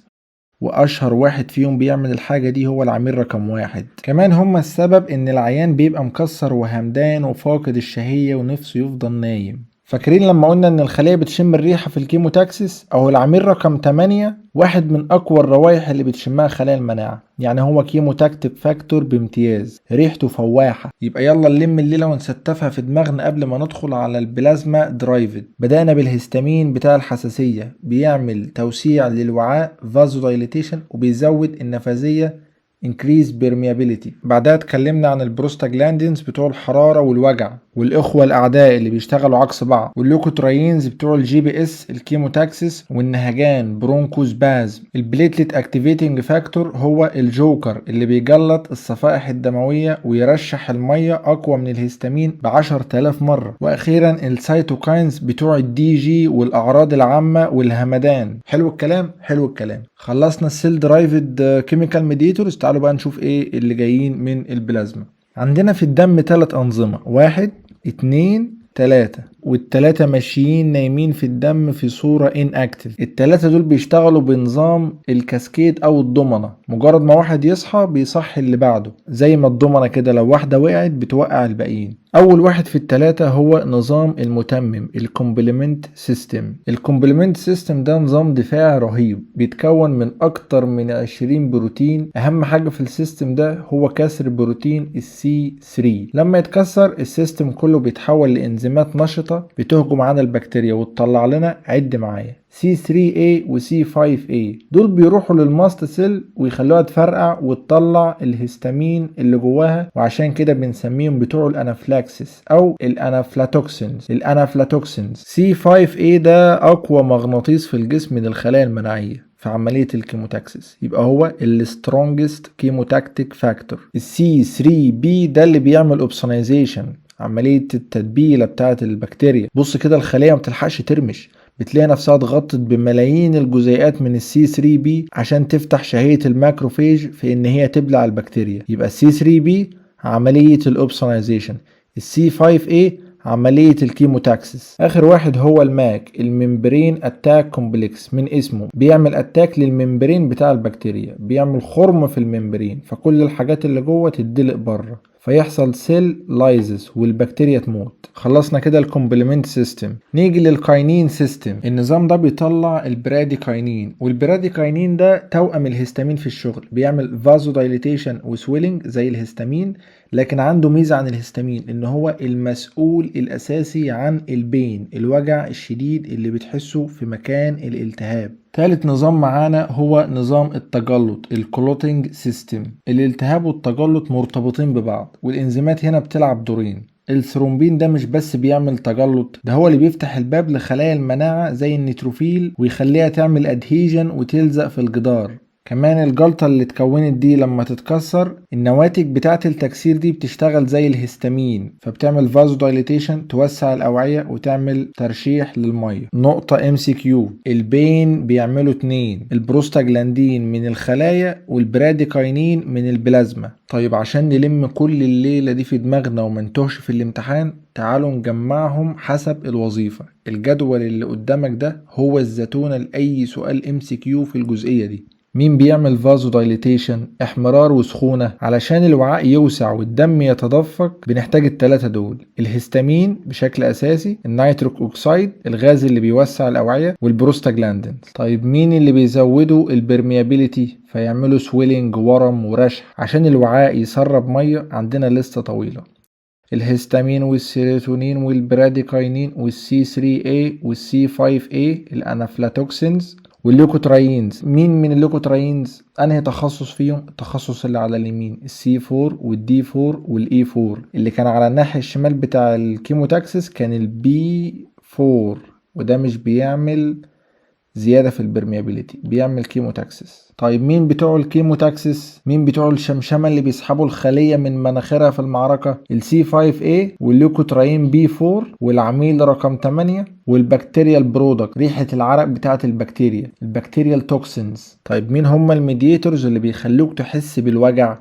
واشهر واحد فيهم بيعمل الحاجة دي هو العميل رقم 1. كمان هما السبب ان العيان بيبقى مكسر وهمدان وفاقد الشهية ونفسه يفضل نايم. فاكرين لما قلنا ان الخلية بتشم الريحة في ال chemotaxis؟ اهو العميل رقم 8 واحد من اقوى الروايح اللي بتشمها خلايا المناعة، يعني هو chemotactic factor بامتياز، ريحته فواحة. يبقى يلا نلم الليلة ونستفها في دماغنا قبل ما ندخل على ال plasma derived. بدأنا بالهستامين بتاع الحساسية، بيعمل توسيع للوعاء vasodilatation وبيزود النفاذية increase permeability. بعدها اتكلمنا عن البروستاجلاندينز بتوع الحرارة والوجع، والإخوة الأعداء اللي بيشتغلوا عكس بعض، وال leukotrienes بتوع ال GPS ال chemotaxis والنهجان bronchospasm. ال platelet activating factor هو الجوكر اللي بيجلط الصفائح الدموية ويرشح المية أقوى من الهستامين ب10,000 مرة. وأخيرا ال cytokines بتوع ال DG والأعراض العامة والهمدان. حلو الكلام؟ حلو الكلام. خلصنا ال cell derived chemical mediators، تعالوا بقى نشوف ايه اللي جايين من البلازما. عندنا في الدم 3 أنظمة، 1 2 3، والتلاتة ماشيين نايمين في الدم في صورة inactive. التلاتة دول بيشتغلوا بنظام ال cascade او الضمنة، مجرد ما واحد يصحى بيصحي اللي بعده، زي ما الضمنة كده لو واحدة وقعت بتوقع الباقيين. اول واحد في التلاتة هو نظام المتمم ال complement system. ال complement system ده نظام دفاعي رهيب، بيتكون من اكتر من 20 بروتين. اهم حاجة في ال system ده هو كسر بروتين ال C3، لما يتكسر ال system كله بيتحول لانزيمات نشطة بتهجم على البكتيريا وتطلع لنا، عد معايا، C3A و C5A. دول بيروحوا لل mast cell ويخلوها تفرقع وتطلع الهستامين اللي جواها، وعشان كده بنسميهم بتوع ال anaphylaxis او ال anaphylatoxins. ال anaphylatoxins C5A ده اقوى مغناطيس في الجسم للخلايا المناعية في عملية ال chemotaxis، يبقى هو ال strongest chemotactic factor. ال C3B ده اللي بيعمل opsonization، عملية التدبيلة بتاعة البكتيريا. بص كده الخلية ما بتلحقش ترمش، بتلاقي نفسها اتغطت بملايين الجزيئات من ال C3b عشان تفتح شهية ال macrophage في ان هي تبلع البكتيريا. يبقى ال C3b عملية ال opsonization، ال C5a عملية ال chemotaxis. اخر واحد هو ال MAC، ال membrane attack complex، من اسمه بيعمل attack لل membrane بتاع البكتيريا، بيعمل خرم في ال membrane فكل الحاجات اللي جوه تدلق بره، فيطلع ال C5b. فيحصل cell lysis والبكتيريا تموت. خلصنا كده ال complement system. نيجي لل kinin system. النظام ده بيطلع ال bradykinin، وال bradykinin ده توأم الهستامين في الشغل، بيعمل vasodilatation و swelling زي الهستامين، لكن عنده ميزة عن الهستامين ان هو المسؤول الاساسي عن ال pain، الوجع الشديد اللي بتحسه في مكان الالتهاب. ثالث نظام معانا هو نظام التجلط، ال clotting system. الالتهاب والتجلط مرتبطين ببعض، والانزيمات هنا بتلعب دورين. الثرومبين ده مش بس بيعمل تجلط، ده هو اللي بيفتح الباب لخلايا المناعة زي ال neutrophil ويخليها تعمل adhesion وتلزق في الجدار. كمان الجلطة اللي اتكونت دي لما تتكسر، النواتج بتاعة التكسير دي بتشتغل زي الهستامين، فبتعمل vasodilatation توسع الأوعية وتعمل ترشيح للمية. نقطة MCQ: ال pain بيعملوا اتنين، البروستاجلاندين من الخلايا وال bradykinin من البلازما. طيب عشان نلم كل الليلة دي في دماغنا وما نتوهش في الامتحان، تعالوا نجمعهم حسب الوظيفة. الجدول اللي قدامك ده هو الزتونة لأي سؤال MCQ في الجزئية دي. مين بيعمل vasodilatation؟ احمرار وسخونة. علشان الوعاء يوسع والدم يتدفق بنحتاج التلاتة دول: الهستامين بشكل اساسي، ال nitric oxide الغاز اللي بيوسع الاوعية، والبروستاجلاندين. طيب مين اللي بيزودوا ال permeability فيعملوا swelling ورم ورشح عشان الوعاء يسرب مية؟ عندنا لستة طويلة: الهستامين والسيروتونين وال bradykinin وال C3a وال C5a ال anaphylatoxins وال leukotrienes. مين من ال leukotrienes؟ انهي تخصص فيهم؟ التخصص اللي على اليمين، ال C 4 وال D 4 وال E 4. اللي كان على الناحية الشمال بتاع ال chemotaxis كان ال B 4، وده مش بيعمل زيادة في ال permeability، بيعمل chemotaxis. طيب مين بتوع ال chemotaxis؟ مين بتوع الشمشمة اللي بيسحبوا الخلية من مناخيرها في المعركة؟ ال C 5 A وال leukotriene B 4 والعميل رقم 8 وال bacterial product، ريحة العرق بتاعة البكتيريا، ال bacterial toxins. طيب مين هم ال mediators اللي بيخلوك تحس بالوجع؟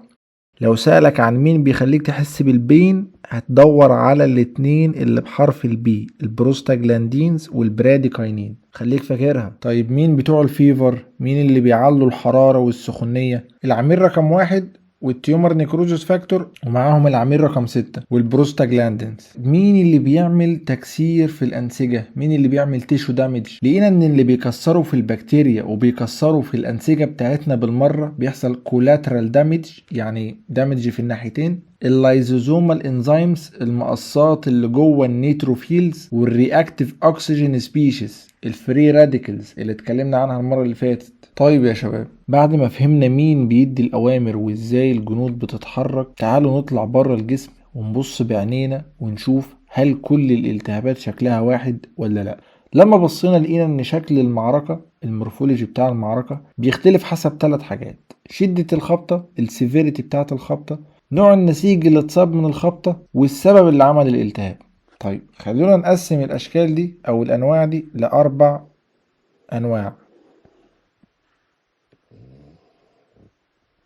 لو سألك عن مين بيخليك تحس بال pain، هتدور على الاتنين اللي بحرف ال B، ال prostaglandins وال bradykinin، خليك فاكرها. طيب مين بتوع ال fever؟ مين اللي بيعلوا الحرارة والسخونية؟ العميل رقم 1 وال tumor necrosis factor، ومعاهم العميل رقم 6 والبروستاجلاندينز. مين اللي بيعمل تكسير في الأنسجة؟ مين اللي بيعمل tissue damage؟ لقينا ان اللي بيكسروا في البكتيريا وبيكسروا في الأنسجة بتاعتنا بالمرة، بيحصل collateral damage، يعني damage في الناحيتين، ال lysosomal enzymes، المقصات اللي جوه ال neutrophils، وال reactive oxygen species، ال free radicals اللي اتكلمنا عنها المرة اللي فاتت. طيب يا شباب، بعد ما فهمنا مين بيدي الأوامر وإزاي الجنود بتتحرك، تعالوا نطلع بره الجسم ونبص بعينينا ونشوف هل كل الالتهابات شكلها واحد ولا لا. لما بصينا لقينا ان شكل المعركة، ال morphology بتاع المعركة، بيختلف حسب 3 حاجات: شدة الخبطة، ال severity بتاعة الخبطة، نوع النسيج اللي اتصاب من الخبطة، والسبب اللي عمل الالتهاب. طيب خلونا نقسم الأشكال دي أو الأنواع دي ل4 أنواع.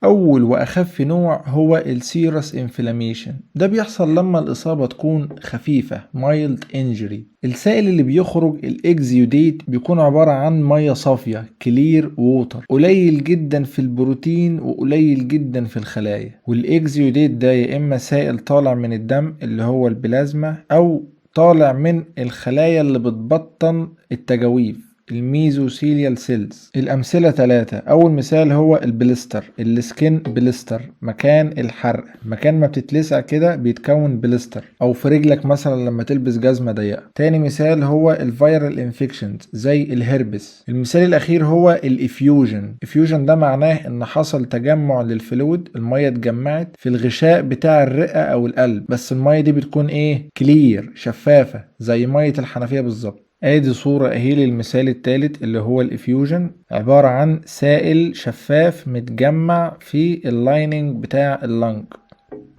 أول وأخف نوع هو ال serous inflammation. ده بيحصل لما الإصابة تكون خفيفة، mild injury. السائل اللي بيخرج ال exudate بيكون عبارة عن مية صافية، clear water، قليل جدا في البروتين وقليل جدا في الخلايا. وال exudate ده يا إما سائل طالع من الدم اللي هو البلازما، أو طالع من الخلايا اللي بتبطن التجاويف، ال mesothelial cells. الأمثلة 3. أول مثال هو ال blister، ال skin blister، مكان الحرق، مكان ما بتتلسع كده بيتكون blister، أو في رجلك مثلا لما تلبس جزمة ضيقة. تاني مثال هو ال viral infections زي الهربس. المثال الأخير هو ال effusion. effusion ده معناه إن حصل تجمع لل fluid، المية اتجمعت في الغشاء بتاع الرئة أو القلب، بس المية دي بتكون إيه؟ clear، شفافة زي مية الحنفية بالظبط. ادي صورة اهي للمثال الثالث اللي هو ال effusion، عبارة عن سائل شفاف متجمع في ال lining بتاع ال lung،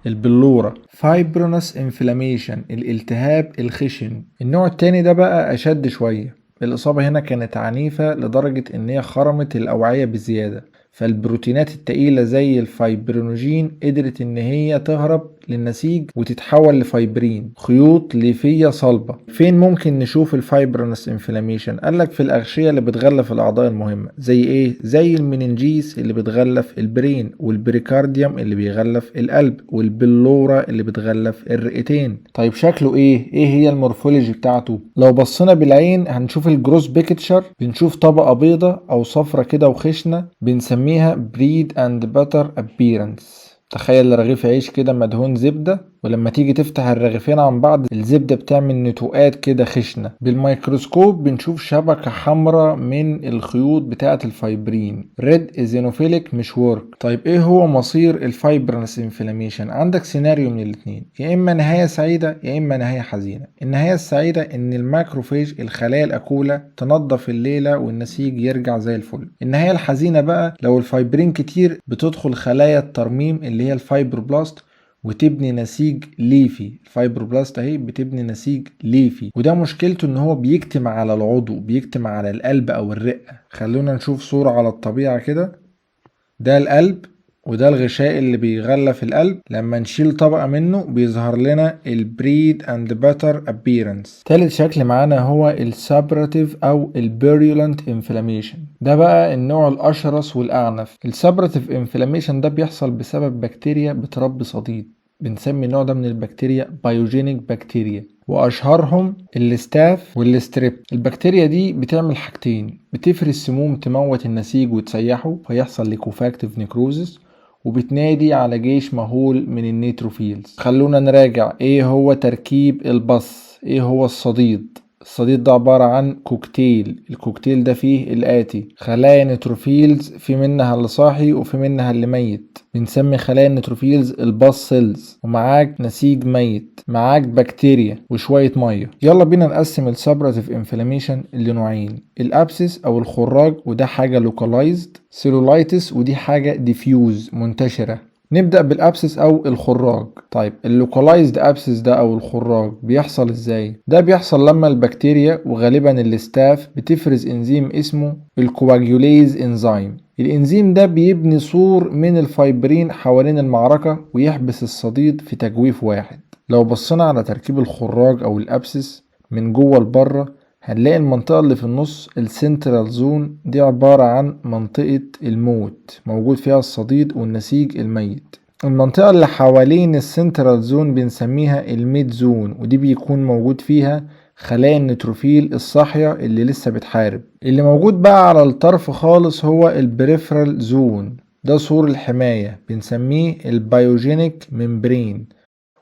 البلورة. fibrinous inflammation، الالتهاب الخشن. النوع التاني ده بقى اشد شوية، الاصابة هنا كانت عنيفة لدرجة ان هي خرمت الاوعية بزيادة، فالبروتينات التقيلة زي ال fibrinogen قدرت ان هي تهرب للنسيج وتتحول لفايبرين، خيوط ليفية صلبة. فين ممكن نشوف ال fibrinous inflammation؟ قالك في الأغشية اللي بتغلف الأعضاء المهمة. زي ايه؟ زي ال meninges اللي بتغلف ال brain، وال pericardium اللي بيغلف القلب، وال pleura اللي بتغلف الرئتين. طيب شكله ايه؟ ايه هي ال morphology بتاعته؟ لو بصينا بالعين هنشوف ال gross picture، بنشوف طبقة بيضة او صفرة كده وخشنة، بنسميها bread and butter appearance. تخيل رغيف عيش كده مدهون زبدة، ولما تيجي تفتح الرغيفين عن بعض الزبدة بتعمل نتوءات كده خشنة. بالميكروسكوب بنشوف شبكة حمراء من الخيوط بتاعة ال fibrin، red eosinophilic meshwork. طيب ايه هو مصير ال fibrinous inflammation؟ عندك سيناريو من الاتنين، يا اما نهاية سعيدة يا اما نهاية حزينة. النهاية السعيدة ان ال macrophage الخلايا الأكولة تنظف الليلة والنسيج يرجع زي الفل. النهاية الحزينة بقى لو الفايبرين كتير بتدخل خلايا الترميم اللي هي ال fibroblast وتبني نسيج ليفي. ال fibroblast اهي بتبني نسيج ليفي، وده مشكلته ان هو بيكتم على العضو، بيكتم على القلب او الرئة. خلونا نشوف صورة على الطبيعة كده. ده القلب وده الغشاء اللي بيغلف القلب، لما نشيل طبقة منه بيظهر لنا ال bread and butter appearance. تالت شكل معانا هو ال suppurative او ال purulent inflammation. ده بقى النوع الاشرس والاعنف. ال suppurative inflammation ده بيحصل بسبب بكتيريا بتربي صديد، بنسمي النوع ده من البكتيريا pyogenic bacteria، واشهرهم ال staph وال strep. البكتيريا دي بتعمل حاجتين، بتفرز سموم تموت النسيج وتسيحه فيحصل liquefactive necrosis، وبتنادي على جيش مهول من ال neutrophils. خلونا نراجع ايه هو تركيب ال pus، ايه هو الصديد. الصديد ده عبارة عن كوكتيل، الكوكتيل ده فيه الآتي: خلايا neutrophils، في منها اللي صاحي وفي منها اللي ميت، بنسمي خلايا ال neutrophils ال pus cells، ومعاك نسيج ميت، معاك بكتيريا وشوية مية. يلا بينا نقسم ال suppurative inflammation لنوعين: ال abscess او الخراج وده حاجة localized، cellulitis ودي حاجة diffuse منتشرة. نبدأ بال abscess أو الخراج. طيب ال localized abscess ده أو الخراج بيحصل إزاي؟ ده بيحصل لما البكتيريا وغالبا ال staph بتفرز إنزيم اسمه ال coagulase enzyme. الإنزيم ده بيبني سور من الفايبرين حوالين المعركة ويحبس الصديد في تجويف واحد. لو بصينا على تركيب الخراج أو ال abscess من جوه لبره هنلاقي المنطقة اللي في النص ال central zone دي عبارة عن منطقة الموت، موجود فيها الصديد والنسيج الميت. المنطقة اللي حوالين ال central zone بنسميها ال mid zone، ودي بيكون موجود فيها خلايا ال neutrophil الصاحية اللي لسه بتحارب. اللي موجود بقى على الطرف خالص هو ال peripheral zone، ده سور الحماية بنسميه ال pyogenic membrane،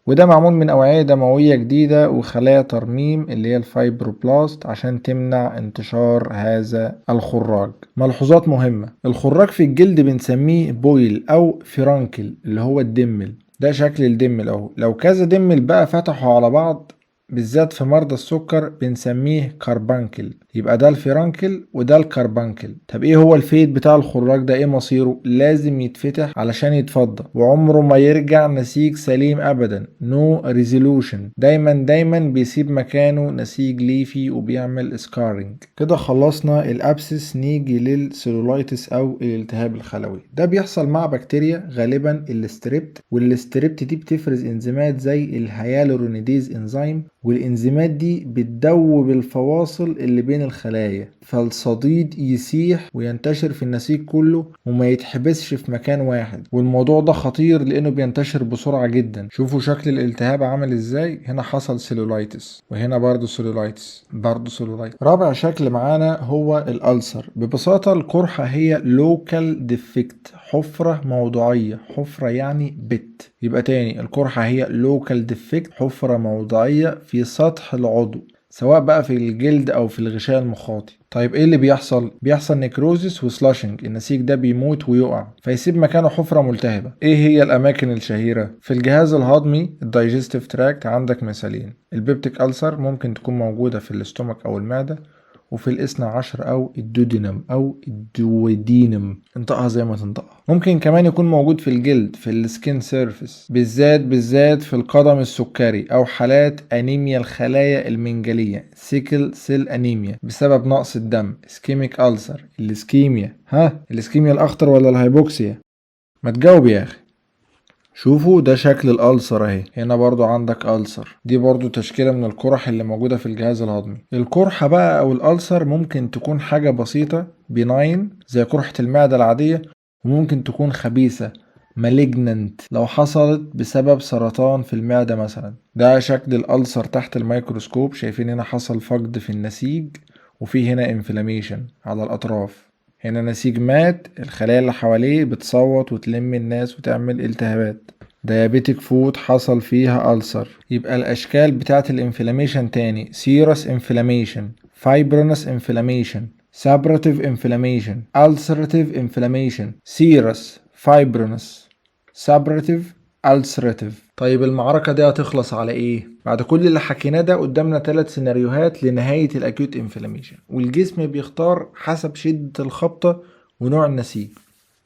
وده معمول من أوعية دموية جديدة وخلايا ترميم اللي هي ال fibroblast عشان تمنع انتشار هذا الخراج. ملحوظات مهمة: الخراج في الجلد بنسميه boil أو furuncle اللي هو الدمل، ده شكل الدمل اهو. لو كذا دمل بقى فتحوا على بعض بالذات في مرضى السكر بنسميه carbuncle. يبقى ده ال furuncle وده ال carbuncle. طب ايه هو ال fate بتاع الخراج ده؟ ايه مصيره؟ لازم يتفتح علشان يتفضى، وعمره ما يرجع نسيج سليم ابدا، no resolution، دايما دايما بيسيب مكانه نسيج ليفي وبيعمل scarring. كده خلصنا ال abscess، نيجي لل cellulitis او الالتهاب الخلوي. ده بيحصل مع بكتيريا غالبا ال strept، وال strept دي بتفرز انزيمات زي ال hyaluronidase enzyme، والانزيمات دي بتدوب الفواصل اللي بين الخلايا، فالصديد يسيح وينتشر في النسيج كله وما يتحبسش في مكان واحد. والموضوع ده خطير لانه بينتشر بسرعة جدا. شوفوا شكل الالتهاب عامل ازاي، هنا حصل cellulitis وهنا برضو cellulitis برضو cellulitis. رابع شكل معانا هو ال ulcer. ببساطة القرحة هي local defect، حفرة موضعية، حفرة يعني pit. يبقى تاني القرحة هي local defect، حفرة موضعية في سطح العضو سواء بقى في الجلد او في الغشاء المخاطي. طيب ايه اللي بيحصل؟ بيحصل necrosis و sloughing، النسيج ده بيموت ويقع فيسيب مكانه حفرة ملتهبة. ايه هي الاماكن الشهيرة؟ في الجهاز الهضمي ال digestive tract عندك مثالين: ال peptic ulcer ممكن تكون موجودة في ال stomach او المعدة، وفي الاثنى عشر او ال duodenum او ال duodenum، انطقها زي ما تنطقها. ممكن كمان يكون موجود في الجلد في ال skin surface، بالذات بالذات في القدم السكري او حالات انيميا الخلايا المنجلية sickle cell anemia بسبب نقص الدم، ischemic ulcer، ال ischemia. ها ال ischemia الاخطر ولا ال hypoxia؟ ما تجاوب يا اخي. شوفوا ده شكل ال ulcer اهي، هنا برضو عندك ulcer، دي برضو تشكيلة من القرح اللي موجودة في الجهاز الهضمي. القرحة بقى او ال ulcer ممكن تكون حاجة بسيطة benign زي قرحة المعدة العادية، وممكن تكون خبيثة malignant لو حصلت بسبب سرطان في المعدة مثلا. ده شكل ال ulcer تحت الميكروسكوب، شايفين هنا حصل فقد في النسيج وفي هنا inflammation على الأطراف، هنا نسيج مات، الخلايا اللي حواليه بتصوت وتلم الناس وتعمل التهابات. diabetic foot حصل فيها ulcer. يبقى الأشكال بتاعت ال inflammation تاني: serous inflammation، fibrinous inflammation، suppurative inflammation، ulcerative inflammation. serous، fibrinous، suppurative، ulcerative. طيب المعركة دي هتخلص على ايه؟ بعد كل اللي حكيناه ده قدامنا 3 سيناريوهات لنهاية ال acute inflammation، والجسم بيختار حسب شدة الخبطة ونوع النسيج.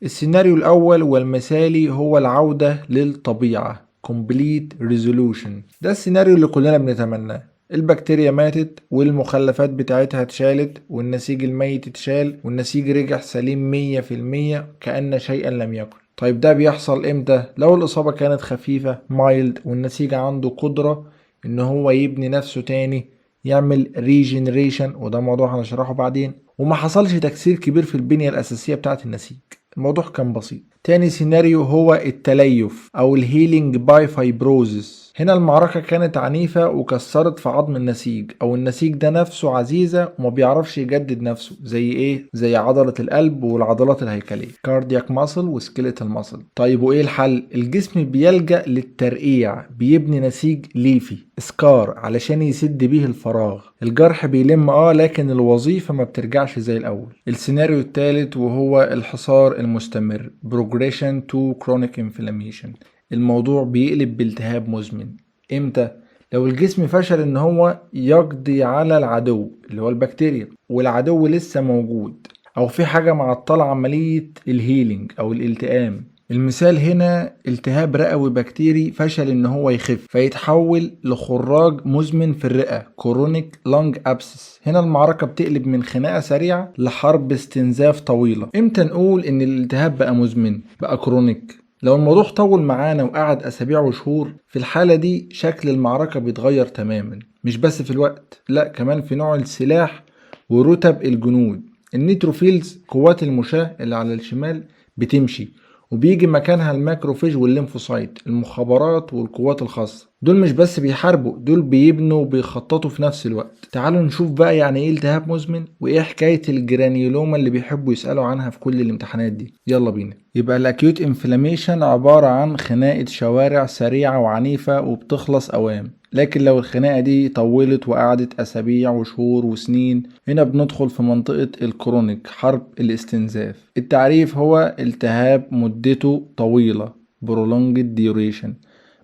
السيناريو الأول والمثالي هو العودة للطبيعة، complete resolution. ده السيناريو اللي كلنا بنتمناه. البكتيريا ماتت والمخلفات بتاعتها اتشالت والنسيج الميت اتشال والنسيج رجع سليم 100% كأن شيئا لم يكن. طيب ده بيحصل امتى؟ لو الإصابة كانت خفيفة mild والنسيج عنده قدرة ان هو يبني نفسه تاني، يعمل regeneration، وده موضوع هنشرحه بعدين، وما حصلش تكسير كبير في البنية الأساسية بتاعة النسيج، الموضوع كان بسيط. تاني سيناريو هو التليف او ال healing by fibrosis. هنا المعركة كانت عنيفة وكسرت في عظم النسيج، او النسيج ده نفسه عزيزة وما بيعرفش يجدد نفسه، زي ايه؟ زي عضلة القلب والعضلات الهيكلية، cardiac muscle و skeletal muscle. طيب وايه الحل؟ الجسم بيلجأ للترقيع، بيبني نسيج ليفي scar علشان يسد بيه الفراغ. الجرح بيلم لكن الوظيفة ما بترجعش زي الاول. السيناريو الثالث وهو الحصار المستمر، progression to chronic inflammation. الموضوع بيقلب بالتهاب مزمن. امتى؟ لو الجسم فشل ان هو يقضي على العدو اللي هو البكتيريا والعدو لسه موجود، او في حاجة معطلة عملية ال healing او الالتئام. المثال هنا التهاب رئوي بكتيري فشل ان هو يخف فيتحول لخراج مزمن في الرئة، chronic lung abscess. هنا المعركة بتقلب من خناقة سريعة لحرب استنزاف طويلة. امتى نقول ان الالتهاب بقى مزمن، بقى chronic؟ لو الموضوع طول معانا وقعد أسابيع وشهور. في الحالة دي شكل المعركة بيتغير تماما، مش بس في الوقت، لا كمان في نوع السلاح ورتب الجنود. ال neutrophils قوات المشاة اللي على الشمال بتمشي وبيجي مكانها ال macrophage وال lymphocyte المخابرات والقوات الخاصة. دول مش بس بيحاربوا، دول بيبنوا وبيخططوا في نفس الوقت. تعالوا نشوف بقى يعني ايه التهاب مزمن وايه حكاية ال granuloma اللي بيحبوا يسألوا عنها في كل الامتحانات دي. يلا بينا. يبقى ال acute inflammation عبارة عن خناقة شوارع سريعة وعنيفة وبتخلص اوام، لكن لو الخناقة دي طولت وقعدت أسابيع وشهور وسنين، هنا بندخل في منطقة ال chronic، حرب الاستنزاف. التعريف هو التهاب مدته طويلة، prolonged duration.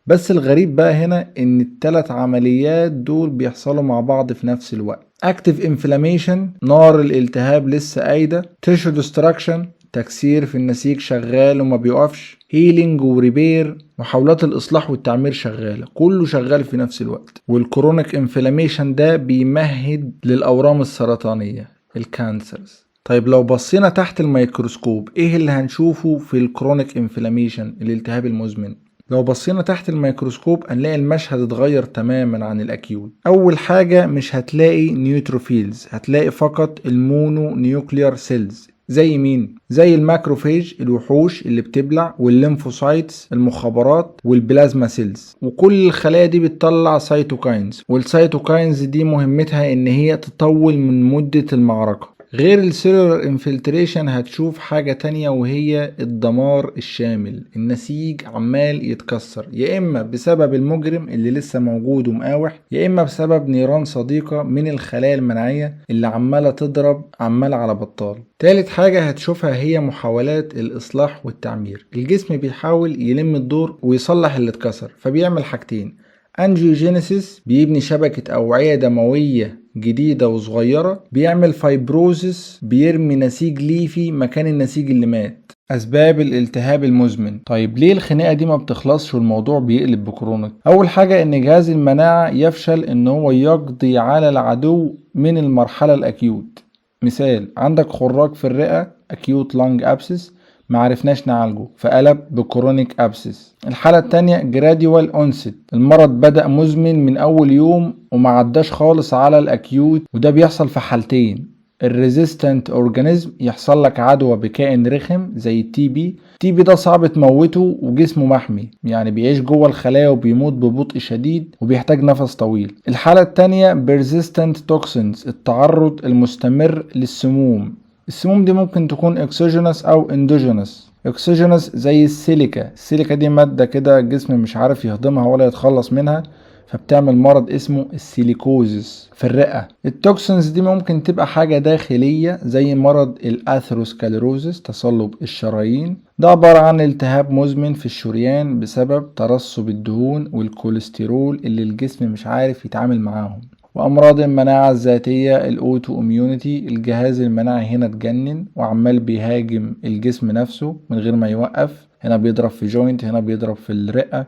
بس الغريب بقى هنا ان التلات عمليات دول بيحصلوا مع بعض في نفس الوقت. active inflammation، نار الالتهاب لسه قايدة، tissue destruction، تكسير في النسيج شغال وما بيقفش، healing و repair، محاولات الإصلاح والتعمير شغالة، كله شغال في نفس الوقت. وال chronic inflammation ده بيمهد للأورام السرطانية، ال cancers. طيب لو بصينا تحت الميكروسكوب ايه اللي هنشوفه في ال chronic inflammation، الالتهاب المزمن؟ لو بصينا تحت الميكروسكوب هنلاقي المشهد اتغير تماما عن ال acute. اول حاجة مش هتلاقي neutrophils، هتلاقي فقط ال mononuclear cells. زي مين؟ زي ال macrophage الوحوش اللي بتبلع، وال lymphocytes المخابرات، وال plasma cells. وكل الخلايا دي بتطلع cytokines، وال cytokines دي مهمتها ان هي تطول من مدة المعركة. غير ال cellular infiltration هتشوف حاجة تانية وهي الدمار الشامل. النسيج عمال يتكسر، يا اما بسبب المجرم اللي لسه موجود ومقاوح، يا اما بسبب نيران صديقة من الخلايا المناعية اللي عمالة تضرب عمال على بطال. تالت حاجة هتشوفها هي محاولات الإصلاح والتعمير. الجسم بيحاول يلم الدور ويصلح اللي اتكسر، فبيعمل حاجتين: angiogenesis بيبني شبكة أوعية دموية جديدة وصغيرة، بيعمل fibrosis بيرمي نسيج ليفي مكان النسيج اللي مات. أسباب الالتهاب المزمن. طيب ليه الخناقة دي ما بتخلصش والموضوع بيقلب ب chronic؟ أول حاجة إن جهاز المناعة يفشل إن هو يقضي على العدو من المرحلة ال acute. مثال، عندك خراج في الرئة acute lung abscess ما قدرش إن هو يقضي عليه، فبيتحول ل ما عرفناش نعالجه فقلب ب chronic abscess. الحالة التانية gradual onset، المرض بدأ مزمن من أول يوم وما عداش خالص على ال acute، وده بيحصل في حالتين: ال resistant organism، يحصل لك عدوى بكائن رخم زي ال TB. ال TB ده صعب تموته وجسمه محمي، يعني بيعيش جوه الخلايا وبيموت ببطء شديد وبيحتاج نفس طويل. الحالة التانية persistent toxins، التعرض المستمر للسموم. السموم دي ممكن تكون exogenous او endogenous. exogenous زي ال silica، ال silica دي مادة كده الجسم مش عارف يهضمها ولا يتخلص منها، فبتعمل مرض اسمه ال silicosis في الرئة. ال toxins دي ممكن تبقى حاجة داخلية زي مرض ال atherosclerosis، تصلب الشرايين، ده عبارة عن التهاب مزمن في الشريان بسبب ترسب الدهون والكوليسترول اللي الجسم مش عارف يتعامل معاهم. وأمراض المناعة الذاتية ال autoimmunity، الجهاز المناعي هنا اتجنن وعمال بيهاجم الجسم نفسه من غير ما يوقف، هنا بيضرب في joint، هنا بيضرب في الرئة،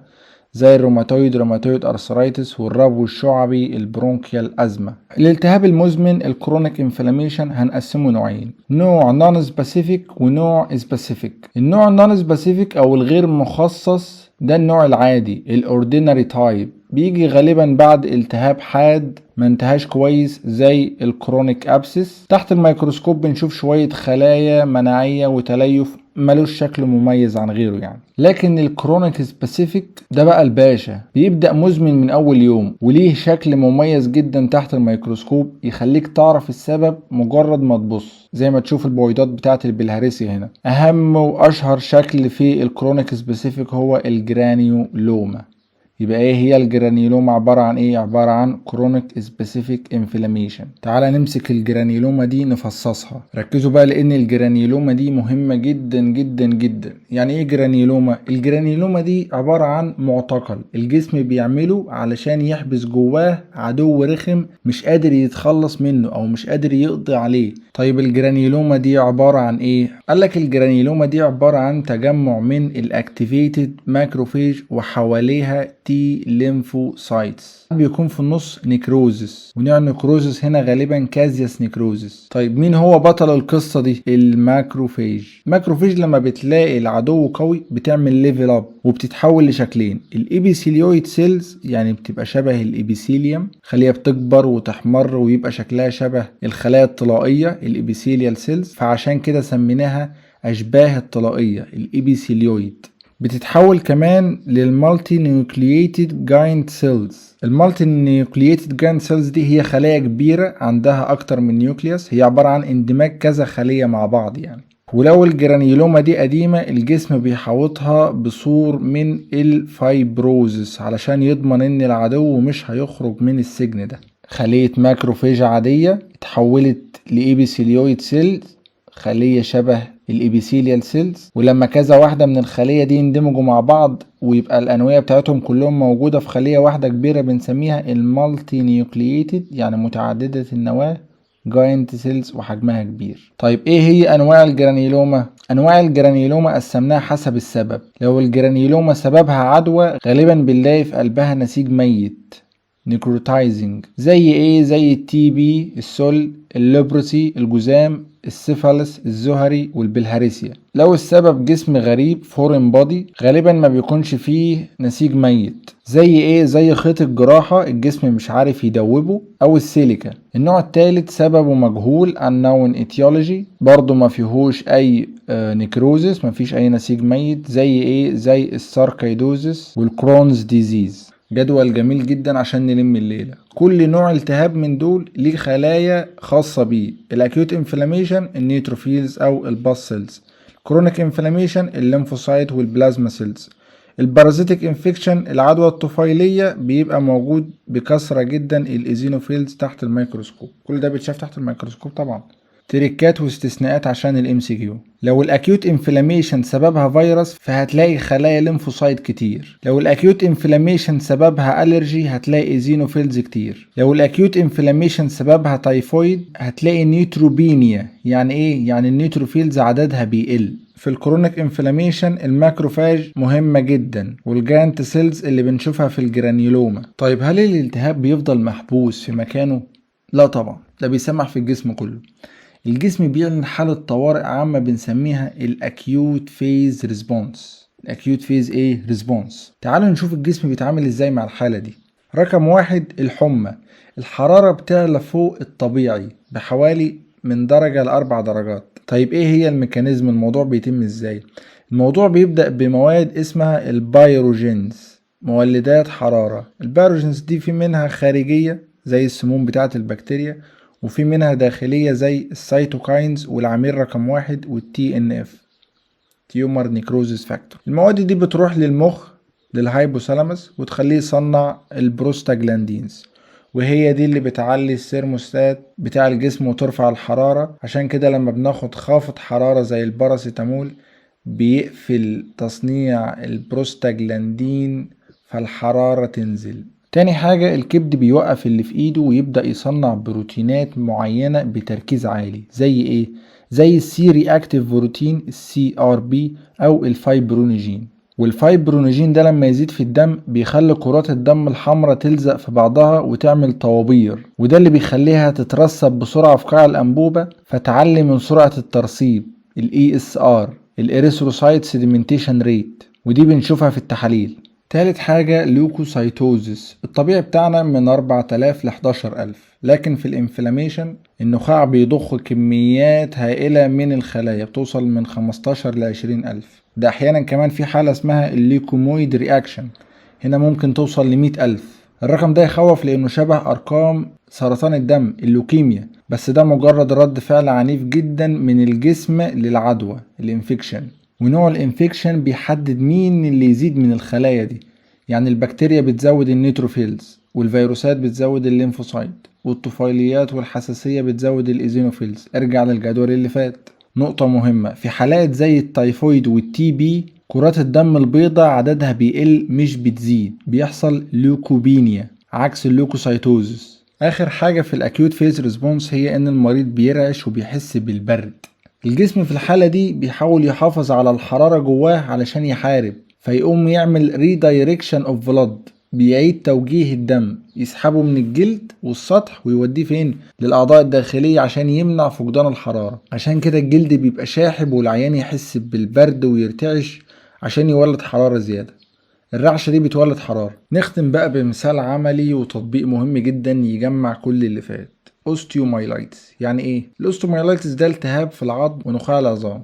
زي ال rheumatoid، rheumatoid arthritis، والربو الشعبي، ال bronchial asthma. الالتهاب المزمن ال chronic inflammation هنقسمه نوعين: نوع non specific ونوع specific. النوع ال non specific او الغير مخصص ده النوع العادي ال ordinary type، بيجي غالبا بعد التهاب حاد ما انتهاش كويس زي ال chronic abscess. تحت الميكروسكوب بنشوف شوية خلايا مناعية وتليف ملوش شكل مميز عن غيره يعني. لكن ال chronic specific ده بقى الباشا، بيبدأ مزمن من أول يوم وليه شكل مميز جدا تحت الميكروسكوب يخليك تعرف السبب مجرد ما تبص، زي ما تشوف البويضات بتاعة البلهارسيا هنا. أهم وأشهر شكل في ال chronic specific هو ال granuloma. يبقى ايه هي ال granuloma؟ عبارة عن ايه؟ عبارة عن chronic specific inflammation. تعالى نمسك ال granuloma دي نفصصها. ركزوا بقى لان ال granuloma دي مهمة جدا جدا جدا. يعني ايه granuloma؟ ال granuloma دي عبارة عن معتقل الجسم بيعمله علشان يحبس جواه عدو رخم مش قادر يتخلص منه او مش قادر يقضي عليه. طيب ال granuloma دي عبارة عن ايه؟ قالك ال granuloma دي عبارة عن تجمع من ال activated macrophage وحواليها T lymphocytes، بيكون في النص necrosis، ونوع ال necrosis هنا غالبا caseous necrosis. طيب مين هو بطل القصة دي؟ ال macrophage. ال macrophage لما بتلاقي العدو قوي بتعمل level up وبتتحول لشكلين: ال epithelioid cells، يعني بتبقى شبه ال epithelium، خلية بتكبر وتحمر ويبقى شكلها شبه الخلايا الطلائية ال epithelial cells، فعشان كده سميناها اشباه الطلائية ال epithelioid. بتتحول كمان لل multinucleated giant cells. ال multinucleated giant cells دي هي خلايا كبيرة عندها أكتر من nucleus، هي عبارة عن اندماج كذا خلية مع بعض يعني. ولو ال granuloma دي قديمة الجسم بيحوطها بسور من ال fibrosis علشان يضمن ان العدو مش هيخرج من السجن ده. خلية macrophage عادية اتحولت ل epithelioid cells، خلية شبه ال epithelial cells، ولما كذا واحدة من الخلية دي يندمجوا مع بعض ويبقى الأنوية بتاعتهم كلهم موجودة في خلية واحدة كبيرة بنسميها ال multinucleated، يعني متعددة النواة، giant cells وحجمها كبير. طيب ايه هي انواع ال granuloma؟ انواع ال granuloma قسمناها حسب السبب. لو ال granuloma سببها عدوى غالبا بنلاقي في قلبها نسيج ميت necrotizing، زي ايه؟ زي ال TB، السل، ال leprosy الجذام، السيفالس الزهري، والبلهارسيا. لو السبب جسم غريب foreign body غالبا ما بيكونش فيه نسيج ميت، زي ايه؟ زي خيط الجراحة الجسم مش عارف يدوبه، او السيليكا. النوع الثالث سببه مجهول unknown etiology، برضو ما فيهوش اي necrosis، ما فيش اي نسيج ميت، زي ايه؟ زي ال sarcoidosis وال Crohn's disease. جدول جميل جدا عشان نلم الليلة. كل نوع التهاب من دول ليه خلايا خاصة بيه: ال acute inflammation ال neutrophils او ال pus cells، chronic inflammation ال lymphocyte وال plasma cells، ال parasitic infection العدوى الطفيلية بيبقى موجود بكثرة جدا ال eosinophils تحت الميكروسكوب. كل ده بيتشاف تحت الميكروسكوب طبعا. تريكات واستثناءات عشان ال MCQ: لو ال acute inflammation سببها فيروس فهتلاقي خلايا lymphocyte كتير، لو ال acute inflammation سببها allergy هتلاقي eosinophils كتير، لو ال acute inflammation سببها تايفويد هتلاقي neutropenia. يعني ايه؟ يعني ال neutrophils عددها بيقل. في ال chronic inflammation ال macrophage مهمة جدا وال giant cells اللي بنشوفها في ال granuloma. طيب هل الالتهاب بيفضل محبوس في مكانه؟ لا طبعا، ده بيسمع في الجسم كله. الجسم بيعلن حالة طوارئ عامة بنسميها ال acute phase response. ال acute phase ايه؟ response. تعالوا نشوف الجسم بيتعامل ازاي مع الحالة دي. رقم 1 الحمى. الحرارة بتعلى فوق الطبيعي بحوالي من درجة ل4 درجات. طيب ايه هي ال mechanism؟ الموضوع بيتم ازاي؟ الموضوع بيبدأ بمواد اسمها ال pyrogens، مولدات حرارة. ال pyrogens دي في منها خارجية زي السموم بتاعة البكتيريا، وفي منها داخلية زي ال cytokines والعميل رقم 1 وال TNF، tumor necrosis factor. المواد دي بتروح للمخ لل hypothalamus وتخليه يصنع البروستاجلاندينز، وهي دي اللي بتعلي السيرموستات بتاع الجسم وترفع الحرارة. عشان كده لما بناخد خافض حرارة زي الباراسيتامول بيقفل تصنيع البروستاجلاندين فالحرارة تنزل. تاني حاجة الكبد بيوقف اللي في ايده ويبدأ يصنع بروتينات معينة بتركيز عالي، زي ايه؟ زي ال C-reactive protein ال CRP او ال fibrinogen. وال fibrinogen ده لما يزيد في الدم بيخلي كرات الدم الحمراء تلزق في بعضها وتعمل طوابير، وده اللي بيخليها تترسب بسرعة في قاع الأنبوبة فتعلي من سرعة الترسيب ال ESR، ال erythrocyte sedimentation rate، ودي بنشوفها في التحاليل. تالت حاجة leukocytosis. الطبيعي بتاعنا من 4000 ل 11000، لكن في ال inflammation النخاع بيضخ كميات هائلة من الخلايا بتوصل من 15 ل 20000. ده احيانا كمان في حالة اسمها ال leukemoid reaction، هنا ممكن توصل ل 100,000. الرقم ده يخوف لانه شبه ارقام سرطان الدم اللوكيميا، بس ده مجرد رد فعل عنيف جدا من الجسم للعدوى ال infection. ونوع ال infection بيحدد مين اللي يزيد من الخلايا دي، يعني البكتيريا بتزود ال neutrophils، والفيروسات بتزود ال lymphocyte، والطفيليات والحساسية بتزود ال eosinophils. ارجع للجدول اللي فات. نقطة مهمة، في حالات زي التايفويد وال TB كرات الدم البيضاء عددها بيقل مش بتزيد، بيحصل leukopenia عكس ال leukocytosis. آخر حاجة في ال acute phase response هي إن المريض بيرعش وبيحس بالبرد. الجسم في الحالة دي بيحاول يحافظ على الحرارة جواه علشان يحارب، فيقوم يعمل redirection of blood، بيعيد توجيه الدم، يسحبه من الجلد والسطح ويوديه فين؟ للأعضاء الداخلية عشان يمنع فقدان الحرارة. عشان كده الجلد بيبقى شاحب والعيان يحس بالبرد ويرتعش عشان يولد حرارة زيادة. الرعشة دي بتولد حرارة. نختم بقى بمثال عملي وتطبيق مهم جدا يجمع كل اللي فات. osteomyelitis. يعني ايه؟ ال osteomyelitis ده التهاب في العظم ونخاع العظام،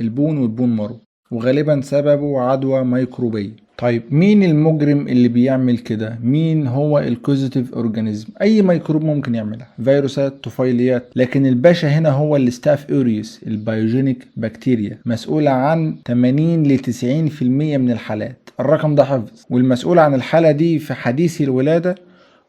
ال bone وال bone marrow، وغالبا سببه عدوى ميكروبية. طيب مين المجرم اللي بيعمل كده؟ مين هو ال causative organism؟ اي ميكروب ممكن يعملها، فيروسات، طفيليات، لكن الباشا هنا هو ال staph aureus، ال pyogenic bacteria، مسؤولة عن 80 ل 90% من الحالات. الرقم ده حفظ. والمسؤول عن الحالة دي في حديثي الولادة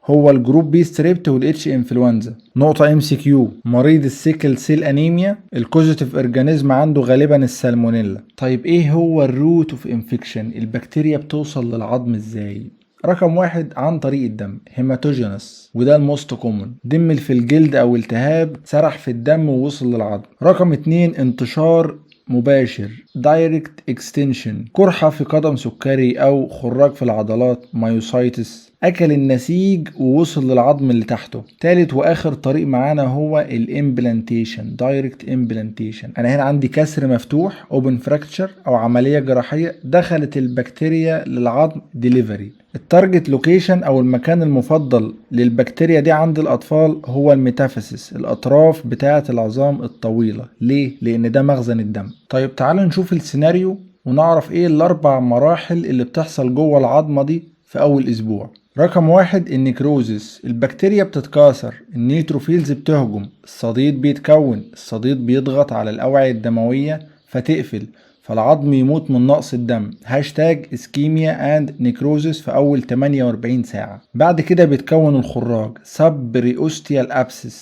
هو ال group B strept وال H influenzae. نقطة MCQ، مريض ال sickle cell anemia ال causative organism عنده غالبا السالمونيلا. طيب ايه هو ال route of infection؟ البكتيريا بتوصل للعظم ازاي؟ رقم 1 عن طريق الدم، hematogenous، وده ال most common، دمل في الجلد او التهاب سرح في الدم ووصل للعظم. رقم 2 انتشار مباشر، direct extension، قرحة في قدم سكري أو خراج في العضلات، myositis، أكل النسيج ووصل للعظم اللي تحته. تالت وآخر طريق معانا هو ال implantation، direct implantation. أنا هنا عندي كسر مفتوح open fracture أو عملية جراحية دخلت البكتيريا للعظم delivery. ال target location او المكان المفضل للبكتيريا دي عند الاطفال هو ال metaphysis، الاطراف بتاعه العظام الطويله. ليه؟ لان ده مخزن الدم. طيب تعالوا نشوف السيناريو ونعرف ايه الاربع مراحل اللي بتحصل جوه العظمه دي في اول اسبوع. رقم 1 ال necrosis، البكتيريا بتتكاثر، ال neutrophils بتهجم، الصديد بيتكون، الصديد بيضغط على الاوعية الدموية فتقفل، فالعظم يموت من نقص الدم، hashtag ischemia and necrosis في اول 48 ساعة. بعد كده بيتكون الخراج subperiosteal abscess،